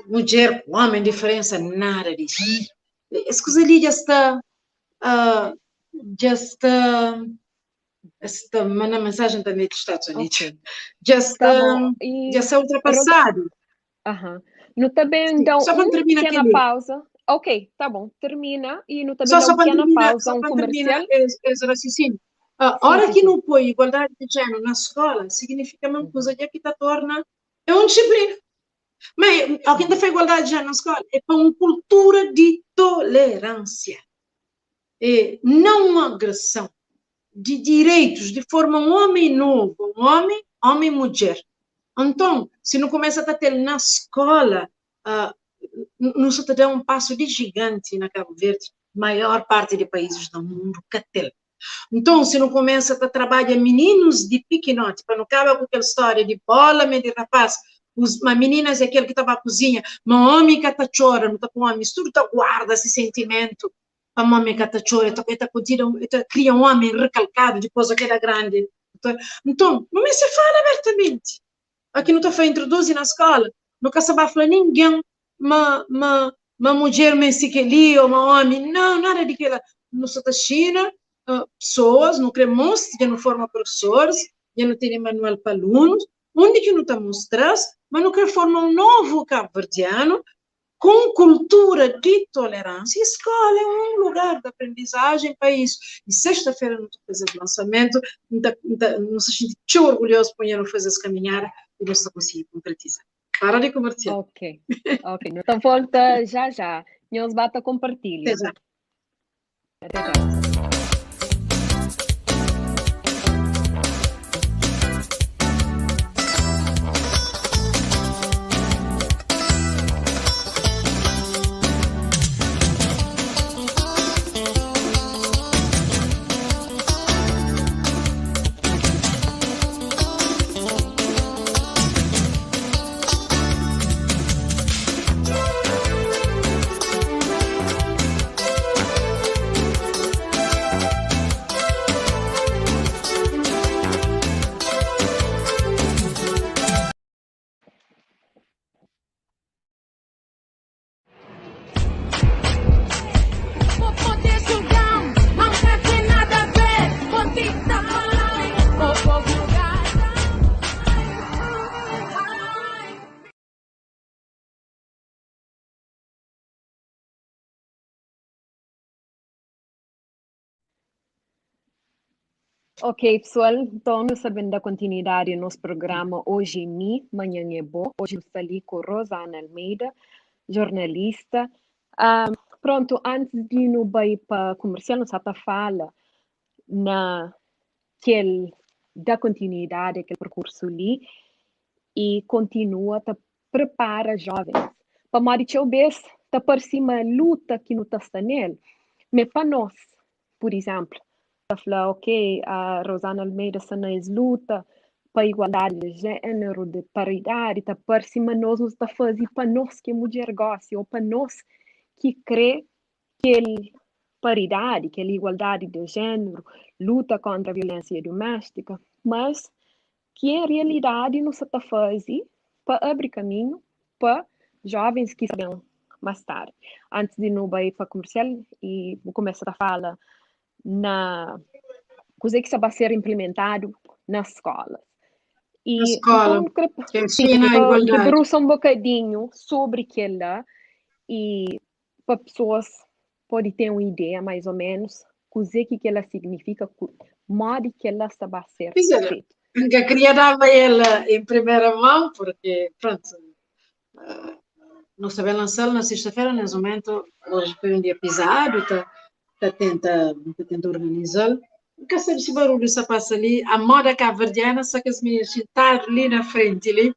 mudjer ku omi, diferensa, nada disu. Es kuza li dja sta, dja sta, es ta manda mensajen tanbe di Stadus Unidu, dja sta, dja sta ultrapasadu. Aham. Nu ta ben da un pequena pausa. Ok, tá bom. Termina e nu ta ben da un pequena pausa, un comercial. Es raciocínio. Ora ki nu poi igualdadi di género na skola, signifika ma un kuza dja ki ta torna é un disiplina. Ma algen ta fla igualdadi di género na skola é pa un kultura di tolerânsia, é não un agresão, di direitus, di forma un omi novu, un omi, omi mudjer. Anton, si nu kumesa ta ten na skola, nu sa ta da un pasu di jiganti na Kabu Verdi, maior parti di paizis na mundu ka ten. Nton, si nu kumesa ta trabadja mininus di pikinoti, pa nu kaba ku kel stória di bola me di rapás, ma mininas é kel ki ta ba kuzinha, ma omi ka ta txora, nu ta poi omis tudu ta guarda si sentimentu, pamodi omi ka ta txora, el ta kontida, el ta kria un omi rekalkadu dipôs el keda grandi. Nton, nu meste fala abertamenti. Aki nu ta fla introduzi na skola, nu ka sta ba fla ningen ma ma ma mudjer meste kel-li ô ma ómi, nau, nada di kel-la. Nu sta ta xina pesoas, nu kre mostra, dja nu forma profesoris, dja nu tene manual pa alunus, undi ki nu ta mostra-s ma nu kre forma un novu kabuverdianu ku kultura di toleránsia. E skola é un lugar di aprendizajen pa isu. E sexta-fera nu ta faze es lansamentu, N ta, N ta, nu sta xinti txeu orgulhozu pa nha nu faze es kaminhada e nu sta konsigi konkretiza. Para di komersial. Ok, ok. Nu ta volta já já. Nhos ba ta konpartilha. Até já. Até já. Ok, pessoal, então nu sta ben da continuidade a nos programa Hoje é Mi, Manhã é Bo. Hoje nu sta li ku Rosana Almeida, jornalista. Pronto, antes di nu bai pa comercial, nu sa ta fala na kel da continuidade a kel percurso li e continua ta prepara jovens. Pamodi txeu bes ta parse ma luta ki nu ta sta nel, ma é pa nos. Pur izénplu, ta fla, ok, a Rosana Almeida sta na es luta pa igualdadi di jéneru, di paridadi, ta parse ma nos nu sta faze pa nos ki é mudjer gósi, ô pa nos ki krê kel paridadi, kel igualdadi di jéneru, luta kóntra violénsia duméstika, mas ki en realidadi nu sa ta faze. pa abri kaminhu pa jovens ki sta ben mas tardi. Antis di nu bai pa kumersial i bu kumesa ta fala na kuzê ki sta ba ser implementadu na skolas. Na I skola, nton N kre ki sim, ensina a pa igualdadi. debrusa un bokadinhu sobri kel-la i pa pesoas pode ten un ideia mais ou menus kuzê ki kel-la signifika, ku modi kel-la sta ba ser Pois é, fetu. nunca queria dava ele em primeira mão, porque, pronto, não sabia lançá-lo na sexta-feira, nesse momento, hoje foi um dia pisado, tá, tá tenta, tá tenta organizá-lo. Nunca sabe se barulho só passa ali, a moda cabo-verdiana, só que os meninos sentados ali na frente, ali,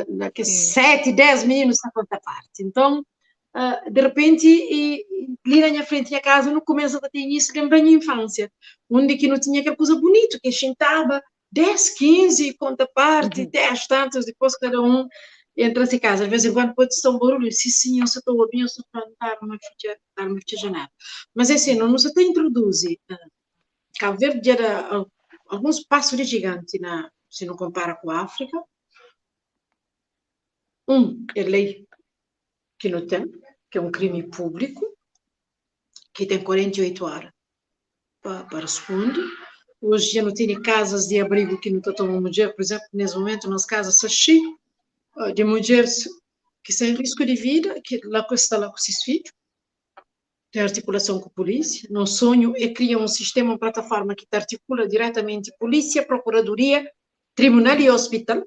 naqueles 7, 10 meninos na conta parte. Então, de repente, ali na minha frente, minha casa, não começa a ter isso, lembra a minha infância, onde que não tinha aquela coisa bonita, que sentava 10, 15, conta parte, 10, tantos, depois cada um entra em casa. De vez em quando pode ser um barulho, se sim, eu só estou ouvindo, eu só estou a dar uma ficha, dar uma ficha janela. Mas é assim, não se te introduz. Cabo Verde era alguns passos de gigante, na, se não compara com a África. Um, é lei que não tem, que é um crime público, que tem 48 horas para responder. Hoje já não tem casas de abrigo que não estão tomando mulher, por exemplo, nesse momento, nas casas são cheias de mulheres que têm risco de vida, que lá está lá com seus filhos, tem articulação com a polícia. Nosso sonho é criar um sistema, uma plataforma que te articula diretamente polícia, procuradoria, tribunal e hospital,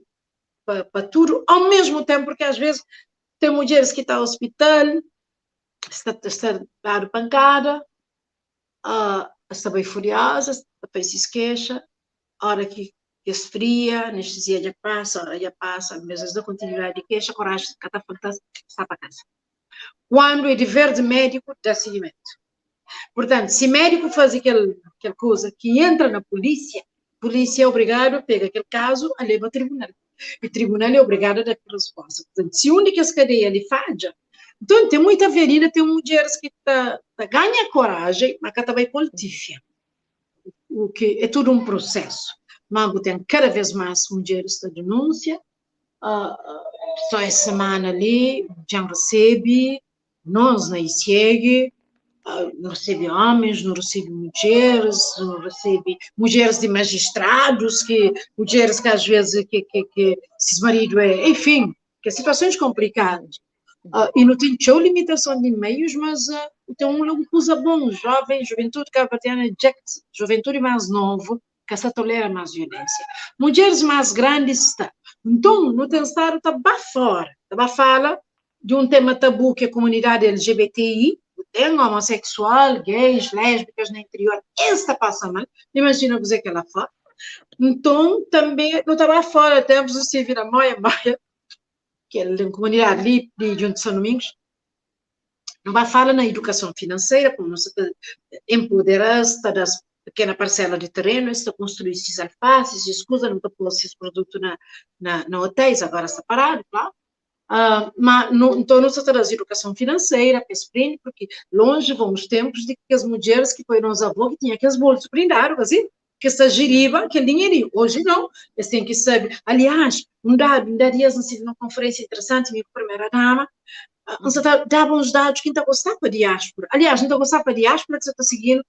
para tudo, ao mesmo tempo, porque às vezes tem mulheres que estão ao hospital, está dando pancada, está bem furiosa, depois se queixa, a hora que esfria, anestesia já passa, a hora já passa, mas às vezes continuidade de queixa, coragem, cada fantasma está para casa. Quando é dever de médico, dá seguimento. Portanto, se médico faz aquela coisa que entra na polícia, polícia é obrigado a pegar aquele caso, a levar ao tribunal. E o tribunal é obrigado a dar resposta. Portanto, se um de as cadeia ali falha, então tem muita avenida, tem mulheres que tá ganha coragem, mas que também coltífia. O que é tudo um processo. Mas tem cada vez mais mulheres que denúncia, só essa semana ali, já recebe, nós na ICEG, não recebe homens, não recebe mulheres, não recebe mulheres de magistrados, que, mulheres que às vezes que se marido é, enfim, que situações complicadas. E não tem show limitação de meios, mas tem uma coisa bom, jovem, juventude cabo-verdiana, juventude mais nova, que se tolera mais violência. Mulheres mais grandes está. Então, no tem estado está fora, está fala de um tema tabu que é a comunidade LGBTI, tem homossexual, gays, lésbicas no interior, esta passa mal, imagina você que ela fala. Então, também, não estava fora, temos o Civil a Moia, Moia, que é da comunidade ali, de junto de São Domingos, não vai falar na educação financeira, como você empoderar está das pequena parcela de terreno, está construir esses alfaces, escusa, não está pôr esses produtos na hotéis, agora está parado, claro. Mas não, então não se trata de educação financeira, porque longe vão os tempos de que as mulheres que foram os avós que tinham aqueles bolsos brindaram, assim, que se geriva aquele dinheirinho. Hoje não, eles têm que saber. Aliás, um dado dias, não sei, numa conferência interessante, minha primeira dama, dava uns dados que não gostava para a diáspora. Aliás, não gostava para a diáspora que você está seguindo.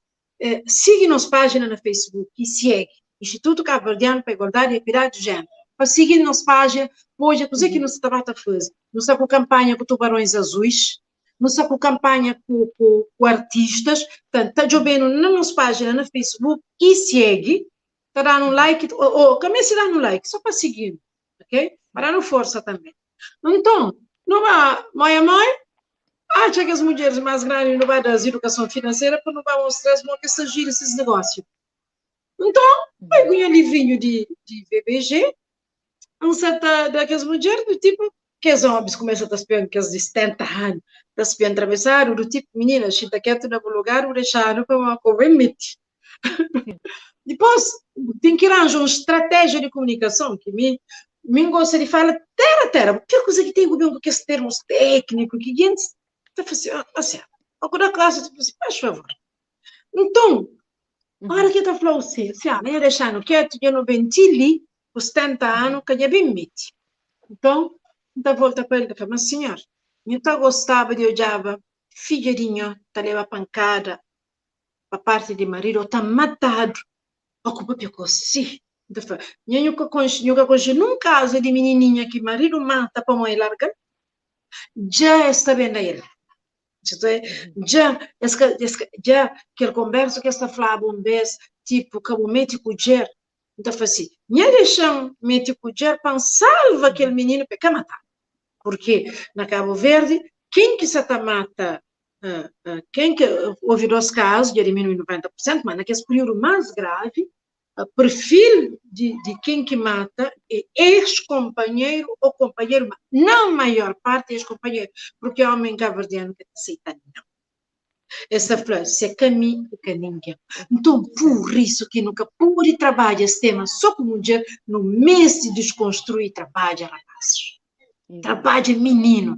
Siga nossa página no Facebook, e segue, Instituto Cabo-Verdiano para a Igualdade e Equidade de Gênero. Para seguir nossa página, hoje, o que nós estamos a fazer? Nós estamos com campanha com tubarões azuis, nós estamos com campanha com artistas, portanto, está jogando na nossa página no Facebook e segue, está dando um like, ou comece a dar um like, só para seguir, ok? Para dar força também. Então, não vai, mãe, mãe, acha que as mulheres mais grandes não vai dar educação financeira para não vai mostrar como que se gira esses negócios. Então, vai ganhar um livrinho de VBG, um certo daquelas mulheres do tipo, que as homens começam a estar que as de 70 anos, está se bem atravessar, do tipo, menina, está quieto no lugar, o deixaram para uma coisa mete. Depois, tem que arranjar uma estratégia de comunicação que me gosta de falar terra, terra, porque coisa que tem com esses termos técnicos, que a gente está fazendo, assim, alguma classe, tipo assim, faz favor. Então, a hora que eu estou falando assim, assim, ah, eu deixando quieto, eu não ventili, com 70 anos, que eu bem mete. Nton, N ta volta pa el, N ta fla, Ma sinhor, nhu ta gostaba di odjaba fidja di nho ta leba pankada pa parti di maridu ô ta matadu pa ku papia ku si? N ta fla, Nha nhu ka konxe, nhu ka konxe nun kazu di minininha ki maridu mata pamodi el larga-l? Dja es ta ben da el. Dja es ka, es ka, dja kel konbersu ki es ta flaba un bes, tipu, ka bu mete kudjer, N ta fla si, Nha dexa-m mete kudjer pa N salva kel mininu pa e ka matadu. Purkê na Kabu Verdi, ken ki sa ta mata, ken ki, ovi dos kazu, dja diminui 90 pur sentu, ma na kes piriudu más gravi, perfil di di ken ki mata é ex-konpanheru ô konpanheru, ma na maior parti ex-konpanheru, purkê omi kabuverdianu ka ta seita nau. Es ta fla, si é ka mi, é ka ningen. Nton, pur isu ki nu ka pode trabadja es tema so ku mudjer, nu meste diskonstrui trabadja rapazis, trabadja mininu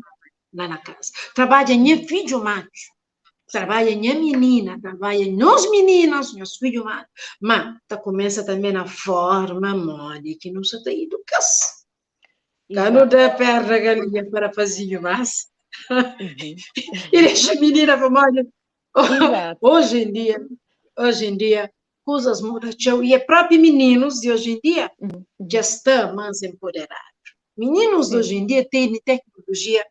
la na kaza, trabadja nha fidju matxu, trabadja nha minina, trabadja nos mininas, nos fidju matxu, ma ta kumesa tanbe na forma modi ki nu sa ta iduka-s. Ka nu da perna galinha pa rapazinhu mas i dexa minina pamodi oji en dia, oji en dia kuzas muda txeu i é propi mininus di oji en dia dja sta mas empoderadu. Mininus di oji en dia tene teknolojia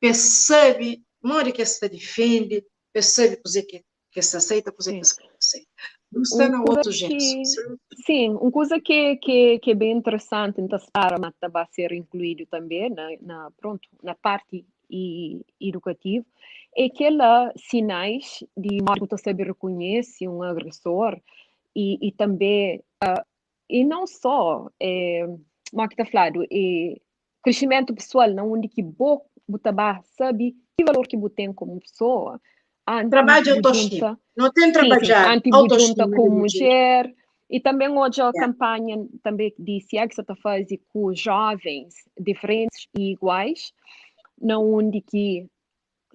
pa es sabe modi ki es ta difende, pa es sabe kuzê ki es ta aseita, kuzê ki es ka ta aseita. Nu sta na otu jerason. Sim, un kuza ki ki ki é ben interesanti, N ta spera ma ta ba ser inkluídu tanbe na na prontu, na parti idukativu, é kela sinais di modi ku ta sabe rekonhese un agresor i i tanbe i nau so modi ki ta fladu, Krisimentu pesoal na undi ki bo bu ta ba sabi ki valor ki bu ten komu pesoa anti Trabadja bu autostima. djunta No ten sim, sim, trabadjadu anti bu djunta autostima ku di mudjer. mudjer i tanben odja Yeah. kampanha tanbe di CIEG sa ta fazi ku jovens diferentis i iguais na undi ki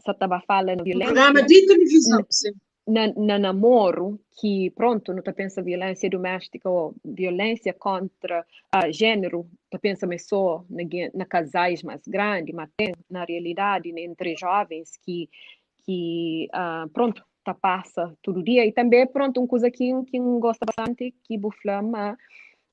sa ta ba fala na Um programa violénsia di televisão, sim. na, na namoru ki prontu nu ta pensa violénsia duméstika ô violénsia kontra uh, géneru ta pensa ma é só na, na kazais más grandi, ma ten na realidadi entre jovens ki ki uh, prontu ta pasa tudu dia e tanbê prontu un kuza ki ki N gosta bastante ki bu fla ma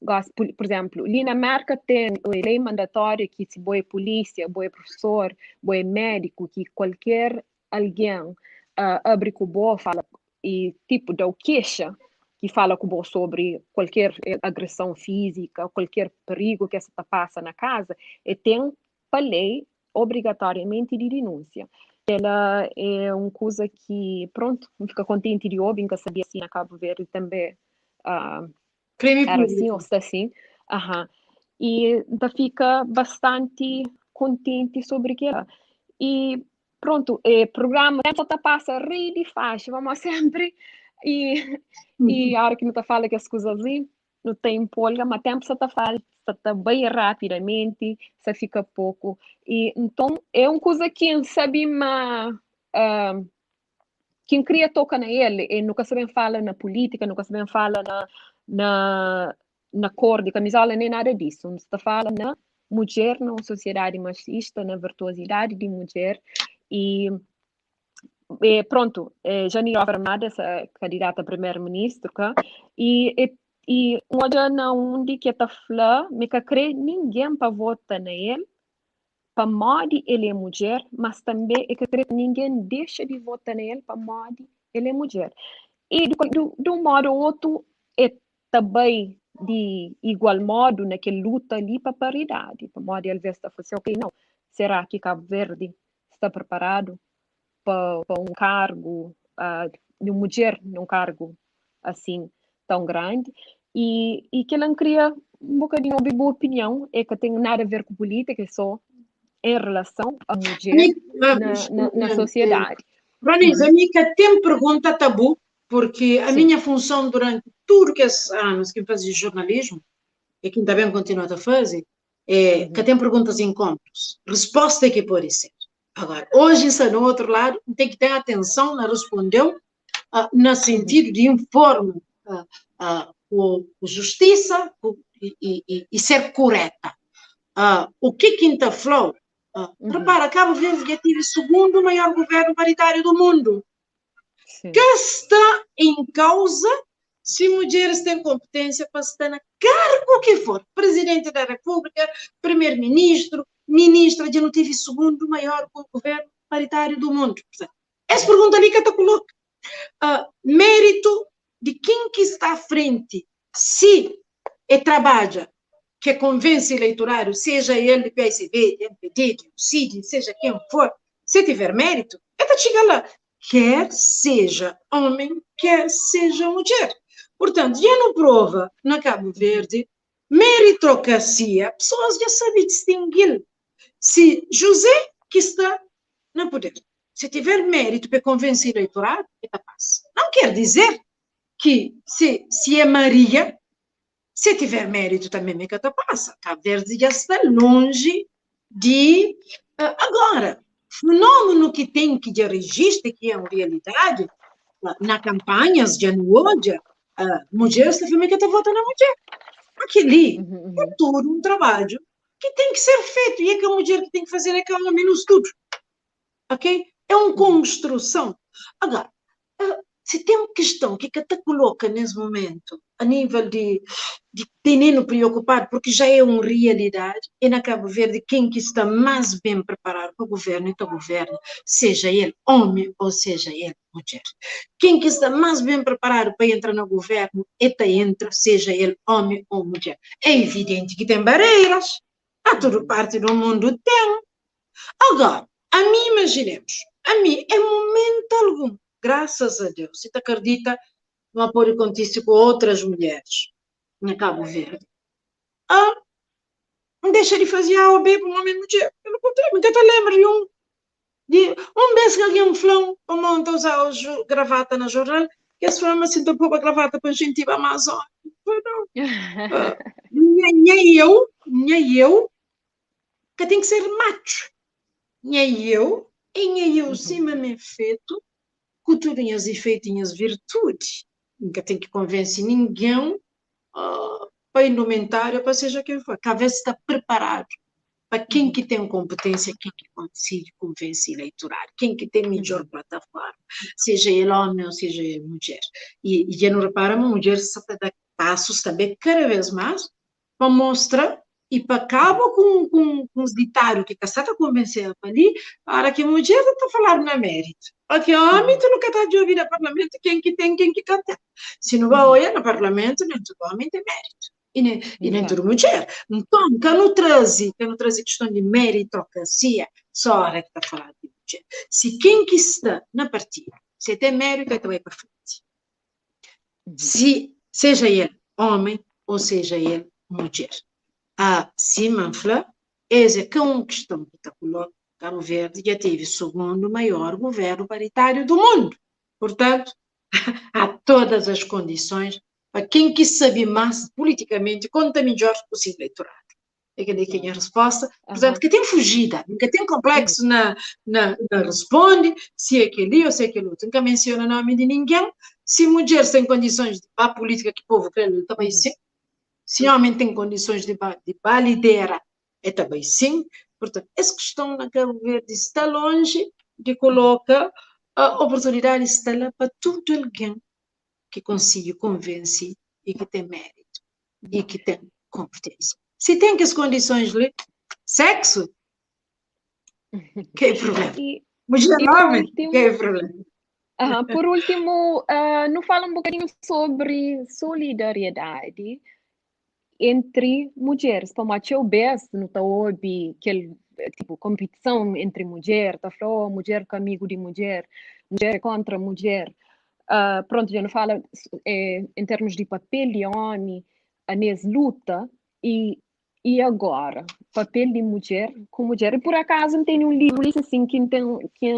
gosta por, por exemplo, li na Merka ten lei mandatória ki si bo é polícia, bo é professor, bo é médico, ki kualker algen uh, abri ku bo, fala e tipo dau kexa ki fala ku bo sobri kualker agreson fízika, kualker perigo ki essa ta pasa na casa, e ten pa lei obrigatoriamenti di dinúnsia. Ela é un kuza ki, prontu, N fika kontenti di obi, N ka sabia si na Cabo Verde tanbe uh, Crime era assim público. ou sta assim. Aham. E N ta fika bastanti kontenti sobri kela. E prontu, e programa só ta pasa rei di faxi, vamos sempri e e ora ki nu ta fala kes kuzas li, nu ta empolga, ma tempu sa ta fala, sa ta bai rapidamenti, sa fika poku. E nton é un kuza ki N sabi ma uh, ki N kria toka na el, e nu ka sa ben fala na polítika, nu ka sa ben fala na na na kor di kamizola, nem nada disso. Nu sta fala na mudjer na un sosiedadi machista, na virtuosidadi di mudjer e e pronto, e Janine Armada, essa candidata a primeiro-ministro, ka? E, e, e odja na undi que ta fla, me ka kre ninguém pa vota na el, pamodi el é mudjer, mas també e ka kre ninguém deixa de vota na el pamodi el é mudjer. E de, de, de um modo ou outro, e ta bai di igual modo na kel luta li pa paridade, pamodi alvês ta fala assim, ok, não, será que Cabo Verde sta preparado pa, pa um cargo uh, de uma mulher num cargo assim tão grande? E, e que ela queria um bocadinho ouvir boa opinião, é que tem nada a ver com política, é só em relação à mulher na, na, na sociedade. Ronisa, a Mica tem pergunta tabu, porque a Sim. minha função durante tudo que esses anos que eu fazia jornalismo, e que também continuo a fazer, é que tem perguntas incômodas. Resposta é que pode ser. Agora, hoje, está no outro lado, tem que ter atenção na respondeu, no sentido de informe com justiça com, e, e, e ser correta. O que que ta fla? Repara, Cabo Verde já teve o segundo maior governo paritário do mundo. Sim. Que está em causa se mulheres têm competência para estar na cargo que for, presidente da República, primeiro-ministro, ministra, já não teve o segundo maior governo paritário do mundo. Portanto, essa pergunta ali que te coloca. Mérito de quem que está à frente, se é trabalha, que convence eleitorado, seja ele de PSB, de MPD, de CID, seja quem for, se tiver mérito, é para chegar lá, quer seja homem, quer seja mulher. Portanto, já não prova na Cabo Verde meritocracia, pessoas já sabem distinguir se José que está no poder, se tiver mérito para convencer o eleitorado, é capaz. Não quer dizer que se é Maria, se tiver mérito também é capaz. Cabo Verde já está longe de... agora, fenômeno que tem que já registra, que é uma realidade, na campanha de anuodia, mulheres também que votando na mulher. Aquele é todo um trabalho que tem que ser feito, e é que a mulher que tem que fazer é que ela menos tudo. Ok? É uma construção. Agora, se tem uma questão que te coloca nesse momento, a nível de ter preocupado, porque já é uma realidade, e na Cabo Verde, quem que está mais bem preparado para o governo, então o governo, seja ele homem ou seja ele mulher. Quem que está mais bem preparado para entrar no governo, então entra, seja ele homem ou mulher. É evidente que tem barreiras, a toda parte do mundo tem. Agora, a mim, imaginemos, a mim, em momento algum, graças a Deus, se te acredita no apoio contício com outras mulheres na Cabo Verde, não deixa de fazer A ou B para um homem mulher. Pelo contrário, nunca te lembro de um vez que alguém um flão, ou monta usar a gravata na jornal, que as formas assim, pôr a gravata para a gente ir para a Amazônia. Não. Nem eu, que tem que ser macho. Nem eu, nem eu, sim, me feito, com todas as feitinhas virtudes. Nunca tem que convencer ninguém para indumentária, para seja quem for. Cada vez está preparado para quem que tem competência, quem que consegue convencer eleitorado, quem que tem melhor plataforma, seja ele homem ou seja ele mulher. E já não repara, a mulher só está dando passos também cada vez mais para mostrar e para cabo com os ditários que está a convencer ali, para que a mulher está falando na mérito. Porque homem, tu nunca está de ouvir no parlamento quem que tem, quem que canta. Se não vai olhar no parlamento, nem todo homem tem mérito. E nem toda mulher. Então, que não traz questão de meritocracia, só a hora que está falando de mulher. Se quem que está na partida, se tem mérito, então é para frente. Se, seja ele homem ou seja ele mulher. A Simanfla, essa é uma questão que está colocando. Cabo Verde já teve o segundo maior governo paritário do mundo. Portanto, há todas as condições para quem quis saber mais politicamente, conta melhor o seu eleitorado. É que é a resposta. Portanto, que tem fugida, nunca tem complexo na responde, se é aquele ou se é aquele outro. Nunca menciona o nome de ninguém. Se mulher tem condições de a política que o povo crê, também sim. Se homem tem condições de liderar, é também sim. Portanto, essa questão na Cabo Verde está longe de colocar a oportunidade está lá para todo alguém que consiga convencer e que tem mérito e que tem competência. Se tem que as condições ali, sexo, que é problema. Mulher homem, que é problema. Por último, não fala um bocadinho sobre solidariedade entre mulheres, como a teu best no taobi, aquele tipo competição entre mulher, tá falando mulher com amigo de mulher, mulher contra mulher. Pronto, já não fala em termos de papel de homem, a nessa luta e agora, papel de mulher com mulher. E por acaso tem um livro assim que tem que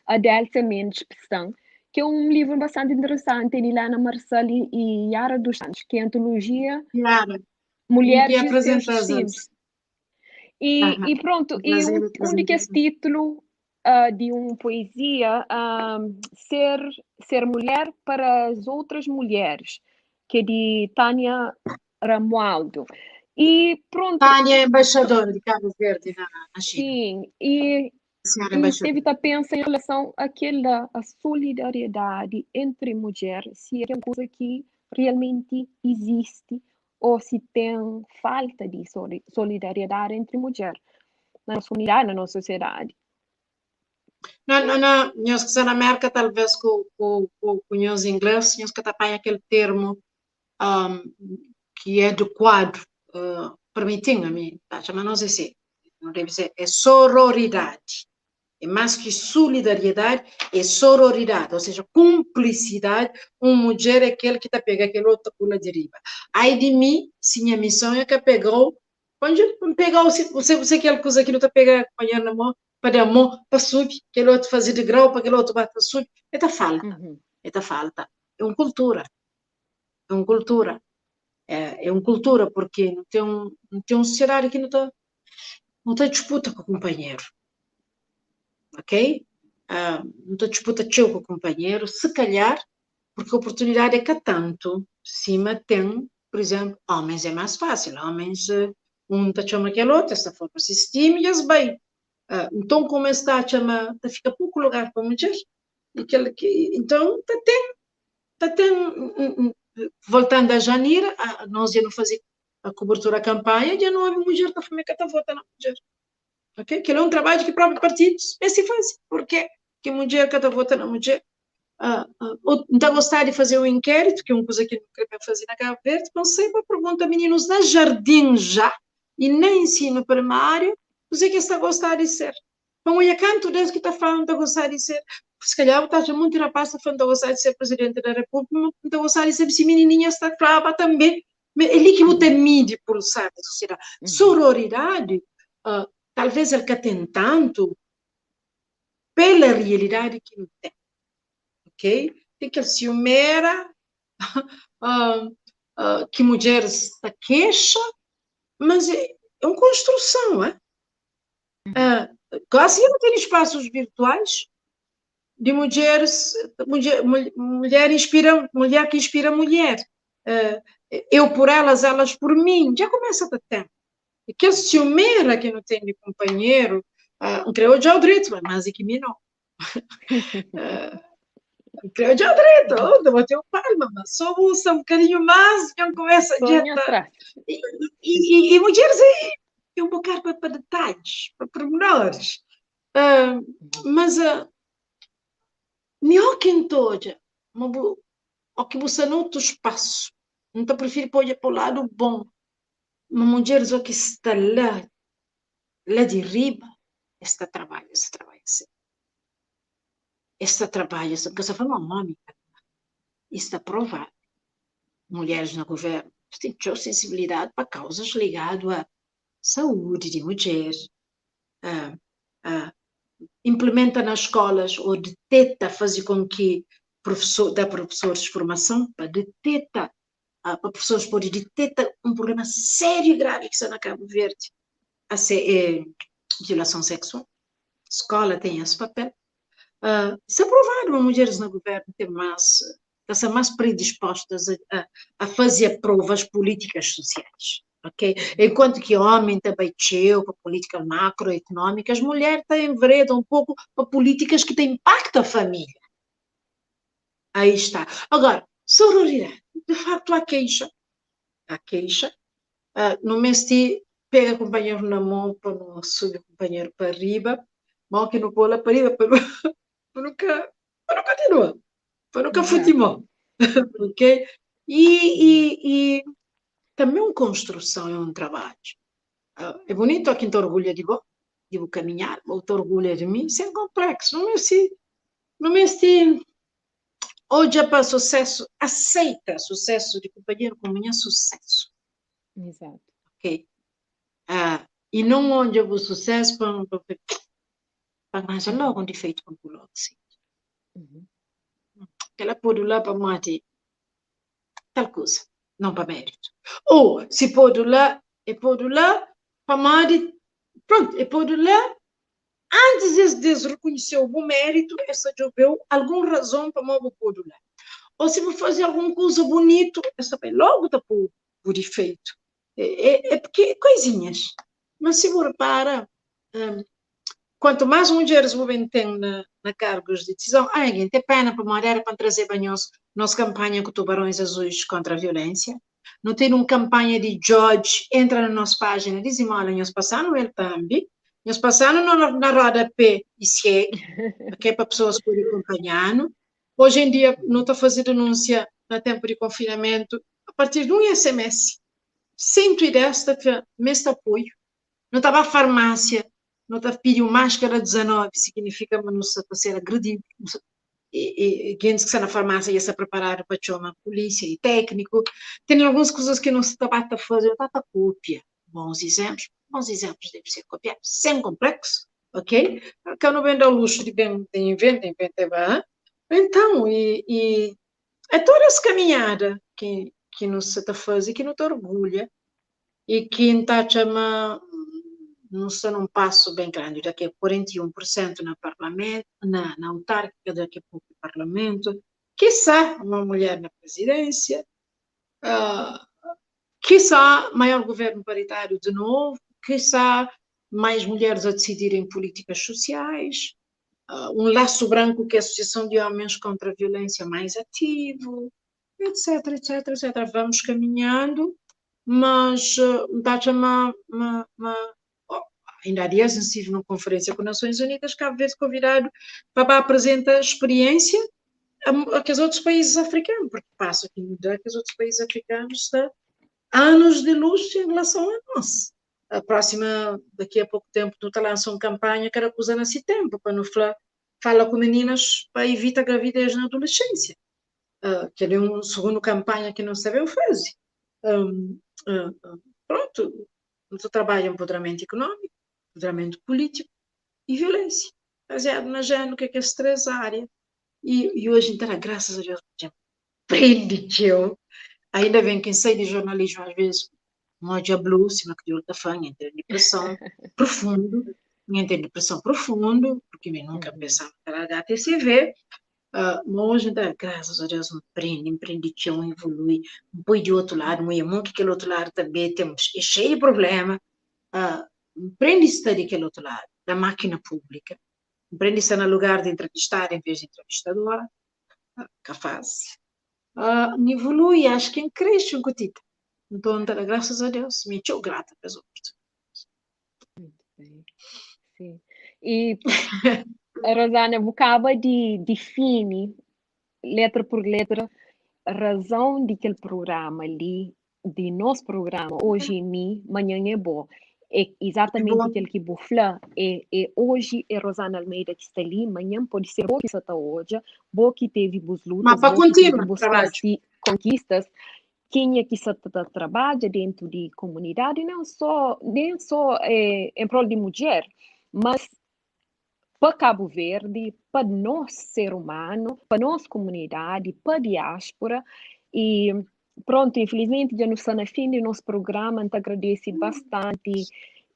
a Delsa Mendes Pestão, que é um livro bastante interessante, de Ilana Marcel e Yara dos Santos, que é a antologia Yara. Mulheres e seus destinos. E pronto, e um de que esse título de uma poesia, ser Mulher para as Outras Mulheres, que é de Tânia Ramualdo. E pronto. Tânia é embaixadora de Cabo Verde na China. Sim, e Senhora e embaixadora. teve a pensar em relação àquela a solidariedade entre mulheres, se é uma coisa que realmente existe ou se tem falta de solidariedade entre mulheres na nossa comunidade, na nossa sociedade. Não, não, não, nós que está na América, talvez com os ingleses, nós que apanha aquele termo que é adequado, permitindo a mim, tá, mas não sei se, não deve ser, é sororidade. É mais que solidariedade, é sororidade, ou seja, cumplicidade. Uma mulher é aquele que está pegando aquele outro pula de riba. Ai de mim, se minha missão é que pegou, quando pegou, se você quer coisa que não está pegando, companheiro na mão, para dar a mão, para subir, aquele outro fazer de grau, para aquele outro bate subir, é da falta. É da falta. É uma cultura. É uma cultura. É uma cultura, porque não tem um sociedade que não tem disputa com o companheiro. Ok? Não tem disputa teu com o companheiro, se calhar, porque a oportunidade é que tanto, cima tem, por exemplo, homens é mais fácil, homens, um tá chama aquele outro, essa forma se estima e as bem. Então, como está a chama, tá fica pouco lugar para mulher, e aquele que, então, tá tem, tá tem, voltando a Janira, nós já não fazia a cobertura à campanha, já não havia mulher da família que tá votando na mulher. Ok? Que é um trabalho que o próprio partido se faz. Porque que mulher que tá votando na mulher? Então, gostar de fazer um inquérito, que é uma coisa que não queria fazer na Cabo Verde, pensei uma pergunta a meninos na jardim já, e nem ensino primário, você que está a gostar de ser. Bom, olha, canto desde que está falando de gostar de ser, se calhar está muito rapaz está falando de gostar de ser presidente da República, não está gostar de ser, se menininha está brava também. Mas ele que botar mídia por usar da sociedade. Sororidade, talvez ele que tem tanto pela realidade que não tem. Ok? Tem que ciumeira, que mulheres da queixa, mas é uma construção, é? Quase não tem espaços virtuais de mulheres, mulher, mulher inspira, mulher que inspira mulher. Eu por elas, elas por mim, já começa a ter tempo. E que ciumeira que não tem de companheiro, não creio já o direito, mas é que mim não. Não creio já o direito, oh, eu botei o palma, mas só usa um bocadinho mais, que não começa a dieta. E mulheres é um bocado para detalhes, para pormenores. Mas melhor que em toda, o que você não outro espaço, então prefiro pôr para o lado bom. Uma mulher só que está lá de riba, está trabalho, está trabalho, sim. Está trabalho, porque você foi uma homem, está provado. Mulheres no governo têm sensibilidade para causas ligadas à saúde de mulheres, implementa nas escolas ou detecta, fazer com que professor, dá professores de formação para detecta, para professores poderem detectar um problema sério e grave que está na Cabo Verde, a ser, violação sexual. A escola tem esse papel. Se aprovado, mulheres no governo têm mais, estão mais predispostas a fazer provas políticas sociais. Ok? Enquanto que homem também tcheu para políticas macroeconômicas, mulher tem envereda um pouco para políticas que têm impacto à família. Aí está. Agora, sororidade, de facto há queixa. Há queixa. No mês de pega companheiro na mão para não subir o companheiro para riba, mão que não pula para riba, para nunca, para não continuar, para nunca futebol. Ok? E também uma construção é um trabalho. É bonito aqui te orgulha de vou, de vou caminhar, ou te orgulha de mim, sem complexo, não é assim, não é assim. Hoje é para sucesso, aceita sucesso de companheiro como minha sucesso. Ok? E não onde eu vou sucesso para mais logo um defeito com o logo, sim. Ela pode lá para matar tal coisa, não para mérito. Ou se pode lá, é pode lá para matar, pronto, é pode lá. Antes de reconhecer o bom mérito, essa jovem alguma razão para mover o pode lá. Ou se vou fazer alguma coisa bonito, essa vai logo tá por defeito. É, é, é porque coisinhas. Mas se bu repara, hum, quanto mais mulheres bu ben ten na cargos de decisão, ai, alguém tem pena para era para trazer para nós nossa campanha com tubarões azuis contra a violência. Não tem uma campanha de George, entra na nossa página, dizem, olha, nós passando ele também, nós passando na roda P e segue, que é para pessoas poderem acompanhar. Hoje em dia, não está a fazer denúncia no tempo de confinamento, a partir de um SMS. 110 está mês de apoio. Não estava à farmácia, não está a pedir máscara 19, significa que não está a ser agredido. E quem que está na farmácia ia se preparar para chamar a polícia e técnico. Tem algumas coisas que não se está a fazer, está a cópia. Bons exemplos devem ser copiados, sem complexo, ok? Porque eu não vendo ao luxo de bem, de inventa, inventa, bem. Então, e é toda essa caminhada que não se está a fazer, que não te orgulha, e que está a chamar, não está num passo bem grande, daqui a 41% na parlamento, na autárquica, daqui a pouco no parlamento, quiçá uma mulher na presidência, quiçá maior governo paritário de novo, quiçá mais mulheres a decidirem políticas sociais, um laço branco que é a Associação de Homens contra a Violência mais ativo, etc, etc, etc. Vamos caminhando, mas está uma, uma, oh, ainda há dias estive numa conferência com Nações Unidas, Cabo Verde convidado para apresentar experiência a que os outros países africanos, porque passa aqui no que os outros países africanos está anos de luz em relação a nós. A próxima, daqui a pouco tempo, tu lança uma campanha que era acusando nesse tempo, para não falar, fala com meninas para evitar a gravidez na adolescência. Que é uma segunda campanha que não sabemos fazer. Um, pronto, o trabalho é empoderamento econômico, empoderamento político e violência, baseado na género, que é que as três áreas. E hoje, então, graças a Deus, já aprendi que eu, ainda bem quem sai de jornalismo às vezes, moja blue, cima que de outra fã, entra em depressão profundo, entra em depressão profundo, porque eu nunca pensava que era HTCV, mas hoje, então, graças a Deus, empreende, empreende que eu evolui, um pouco de outro lado, um irmão que aquele outro lado também temos, é cheio de problema, empreende estar daquele outro lado, da máquina pública, empreende estar no lugar de entrevistar em vez de entrevistadora, que faz. Evolui, acho que cresce um pouquinho. Então, graças a Deus, me estou grata pelas oportunidades. Muito bem. Sim. E, Rosana, você acaba de definir, letra por letra, a razão de aquele programa ali, de nosso programa, hoje em mim, amanhã é bom. É exatamente aquilo que vou falar. É hoje é Rosana Almeida que está ali, amanhã pode ser boa que está hoje, boa que teve boas lutas, Mas para boa que teve continuar, boas trabalho. conquistas, quem é que está trabalha dentro de comunidade, não só, nem só em prol de mulher, mas para Cabo Verde, para nós ser humano, para nossa comunidade, para a diáspora. E pronto, infelizmente já não está na fim do nosso programa, te agradeço bastante.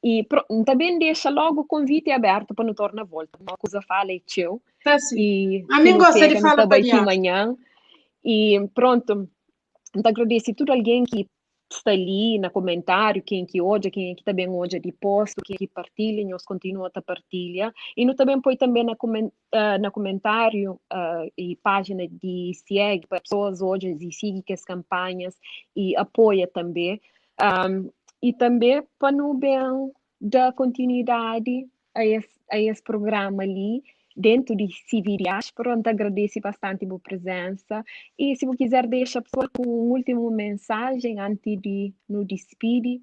E também deixa logo o convite aberto para não tornar a volta. Uma coisa fala é teu. Tá sim. E A mim se não gosta de pega, não falar tá para bem diáspora. amanhã. E pronto, te agradeço tudo alguém que está ali no comentário, quem que odia, quem que também odia de posto, quem que partilha, nós continua a partilha. E no também põe também na comentário e página de SIEG para pessoas hoje e siga que as campanhas e apoia também. E também para no bem da continuidade a esse programa ali, dentro de CV Diáspora, então agradeço bastante a sua presença. E se você quiser, deixa a pessoa com uma última mensagem antes de nos despedir.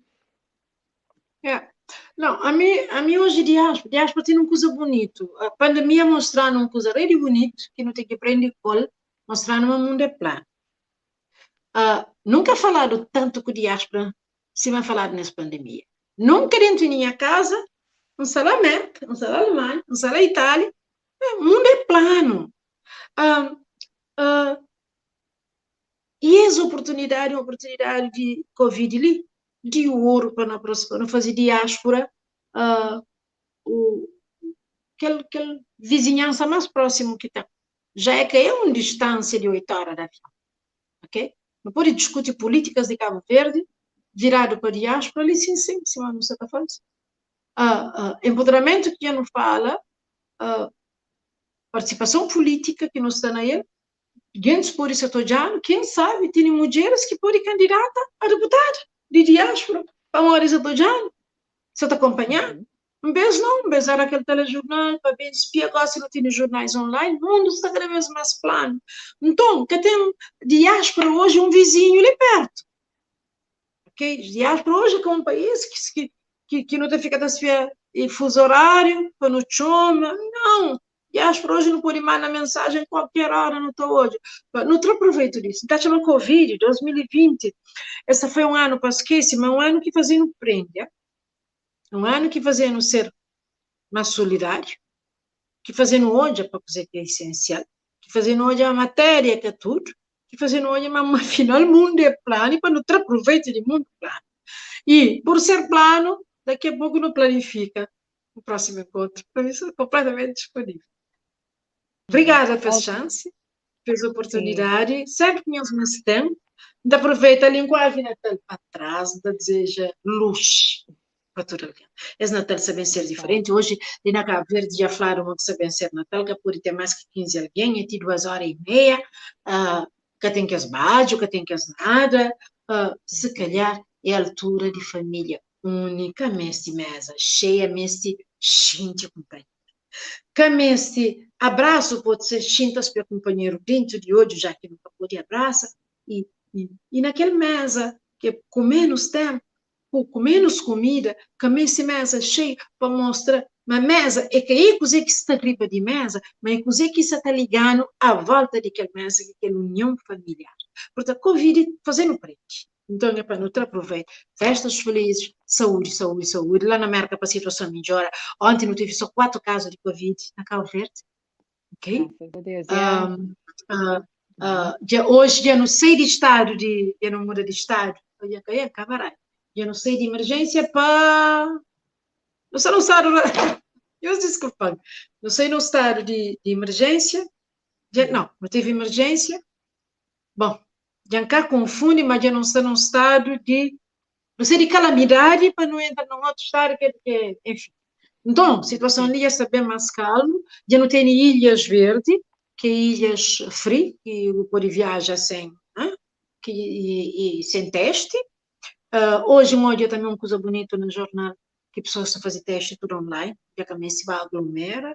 É. Não, a mim hoje diáspora tem uma coisa bonita. A pandemia mostrando uma coisa really bonita, que não tem que aprender com, mostrando um mundo é plano. Nunca falado tanto com diáspora, se vai falar nessa pandemia. Nunca dentro de minha casa, não sei lá América, não sei lá Alemanha, não sei lá Itália, o mundo é plano. E essa oportunidade, uma oportunidade de Covid ali, de ouro para não, para não fazer diáspora, aquele vizinhança mais próximo que tem. Já é que é uma distância de 8 horas de avião, ok? Não pode discutir políticas de Cabo Verde viradu pa diáspora li sin sin, sima nu sta ta faze. Empoderamentu ki dja nu fala, partisipason pulítika ki nu sta na el, gentis pode sa ta odja-nu, ken sabe tene mudjeris ki pode kandidata a deputada di diáspora pamodi sa ta odja-nu, sa ta konpanha-nu. Un bes não, un bes era kel telejornal pa ben spia, gosi nu tene jornais online, mundu sta kada bes más planu. Nton, ka ten diáspora oji un vizinhu li pertu. Ok? Diáspora oji ka un país ki, ki, ki nu ta fika ta spia e fuso horário pa nu txoma. Não! Diáspora oji nu pode manda mensajen kualker hora nu ta odja. Nu tra proveitu disso. N ta txoma Covid 2020, essa foi un anu pa skese, ma un anu ki faze-nu prende. Un anu ki faze-nu ser más solidáriu, ki faze-nu odja pa kuzê ki é isensial, ki faze-nu odja ma matéria ka tudu, ki faze-nu odja ma afinal mundu é planu i pa nu tra proveitu di mundu planu. I pur ser planu, daki a poku nu planifika un prósimu enkontru. Pa mi sta konpletamenti disponível. Obrigada pa es xansi, pa es oportunidadi. Sénpri ki nhos meste ten, N ta aproveita linguajen Natal pa tras, N ta dizeja lus pa tudu algen. Es Natal sa ben ser diferenti. Oji, li na Kabu Verdi dja fladu ma ki sa ben ser Natal, ka pode ten más ki 15 algen, é ti duas óra i meia, ka ten kes badju, ka ten kes nada. Se kalhar é altura di família uni, ka meste meza xeia, meste xinti kunpanheru. Ka meste abrasu, pode ser xinta spia kunpanheru dentu di odju, já ki nu ka pode abrasa, i, i, i na kel meza ki é ku menus tenpu, ku, ku menus kumida, ka meste meza xeiu pa mostra ma meza é ka é kuzê ki sta riba di meza, ma é kuzê ki sa ta liga-nu à volta di kel meza, ki é kel union familiar. Purtantu, Covid faze-nu prende. Nton é pa nu tra proveitu. Festas felizes, saúde, saúde, saúde. Lá na Merka pa situason midjora. Onti nu tive só 4 kazu di Covid na Cabo Verde. Ok? Graças a Deus, yeah. Um, uh, uh, dja, hoje dja nu sai di estado di, dja nu muda di estado. Dja ka é, ka Dja nu sai di emergência pa nu sta num estado, Deus desculpa, nu sai num estado di, di emergência, dja, não, nu teve emergência, bom, Dja N ka konfundi, ma dja nu sta nun stadu di, nu sai di kalamidadi pa nu entra nun otu stadu ki é, enfin. Nton, situason li dja sta ben más kalmu, dja nu tene Ilhas Verdi, ki é ilhas free, ki bu pode viaja sen, ki i sen testi. Oji N odja tanbe un kuza bunitu na jornal, ki pesoas ta faze testi tudu online, dja ka meste ba aglomera.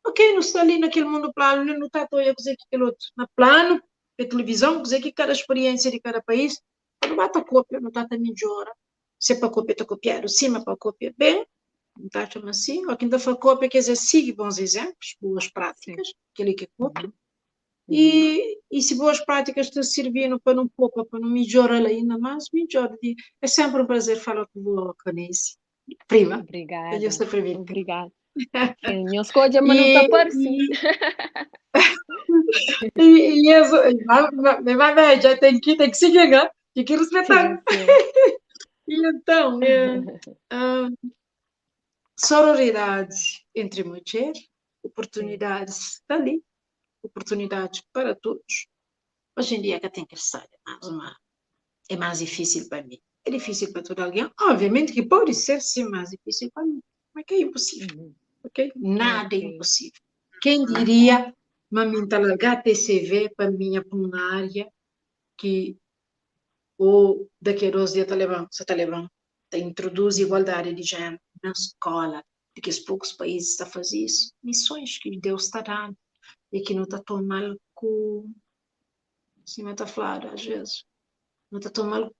Ok, nu sta li na kel mundu planu li, nu ta ta odja kuzê ki kel otu na planu pa tilivizon, kuzê ki kada spiriénsia di kada país, pa nu ba ta kópia, nu ta ta midjora. Se pa kópia ta kopiadu sima pa kópia ben, nu ta atxa ma sin. Óki nu ta fla kópia, kes é sigi bons izénplus, boas prátikas, kel-li ki é kópia. E, e si boas prátikas ta sirbi-nu pa nu popa, pa nu midjora-l ainda más, midjor. É sénpri un prazer fala ku bo, Conice. Prima. Obrigada. Deus ta permite. Obrigada. Sim, nhos skodja, mas não tá parecido. E, e, e isso, mas vai, já tem que seguir, né? Tem que respeitar. Sim, sim. E então, é, um, sororidade entre mulher, oportunidades está ali, oportunidades para todos. Hoje em dia que tem que estar, mas uma, é mais difícil para mim. É difícil para todo alguém. Obviamente que pode ser sim mais difícil para mim, mas que é impossível. Uhum. Ok? Nada é Ok. impossível. Quem diria, mas mim tá largar TCV para minha para uma área que ou daqui a dois dias tá levando, você tá levando, tá introduz igualdade de género na escola, de que os poucos países está fazendo isso, missões que Deus está dando e que não está tomando com, assim tá falado às vezes, não está tomando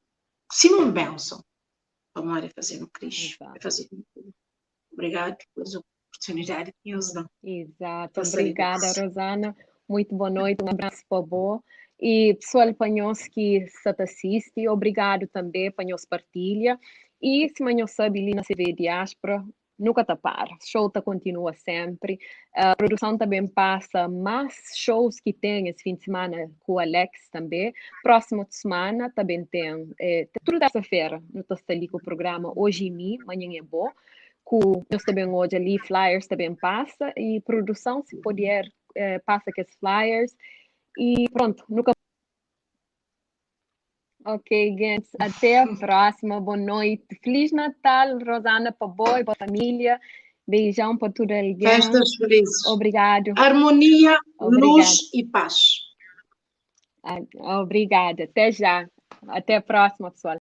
sima un benson pamodi é faze-nu krixi, é Exato. faze-nu Obrigadu pa es oportunidadi ki nhos da-m. Exato. Pa sair Obrigada, des. Rosana. Muito boa noite, um abraço pa bo. E pessoal, pa nhos ki sta ta sisti, obrigado també pa nhos partilha. E sima nhos sabe li na CV Diáspora, nunca ta para. Show ta continua sempre. A produção também passa mais shows que tem esse fim de semana com o Alex também. Próxima semana também tem, eh, tudo terça-feira, no ta sta ali com o programa Hoje em Mim, Manhã é Bom. Com nós também hoje ali flyers também passa e produção se puder eh, passa aqueles flyers e pronto, nunca. Ok, gente. Até a próxima. Boa noite. Feliz Natal, Rosana, para boa e para a família. Beijão para tudo alguém. Festas felizes. Obrigado. Harmonia, Obrigada. luz e paz. Ah, obrigada. Até já. Até a próxima, pessoal.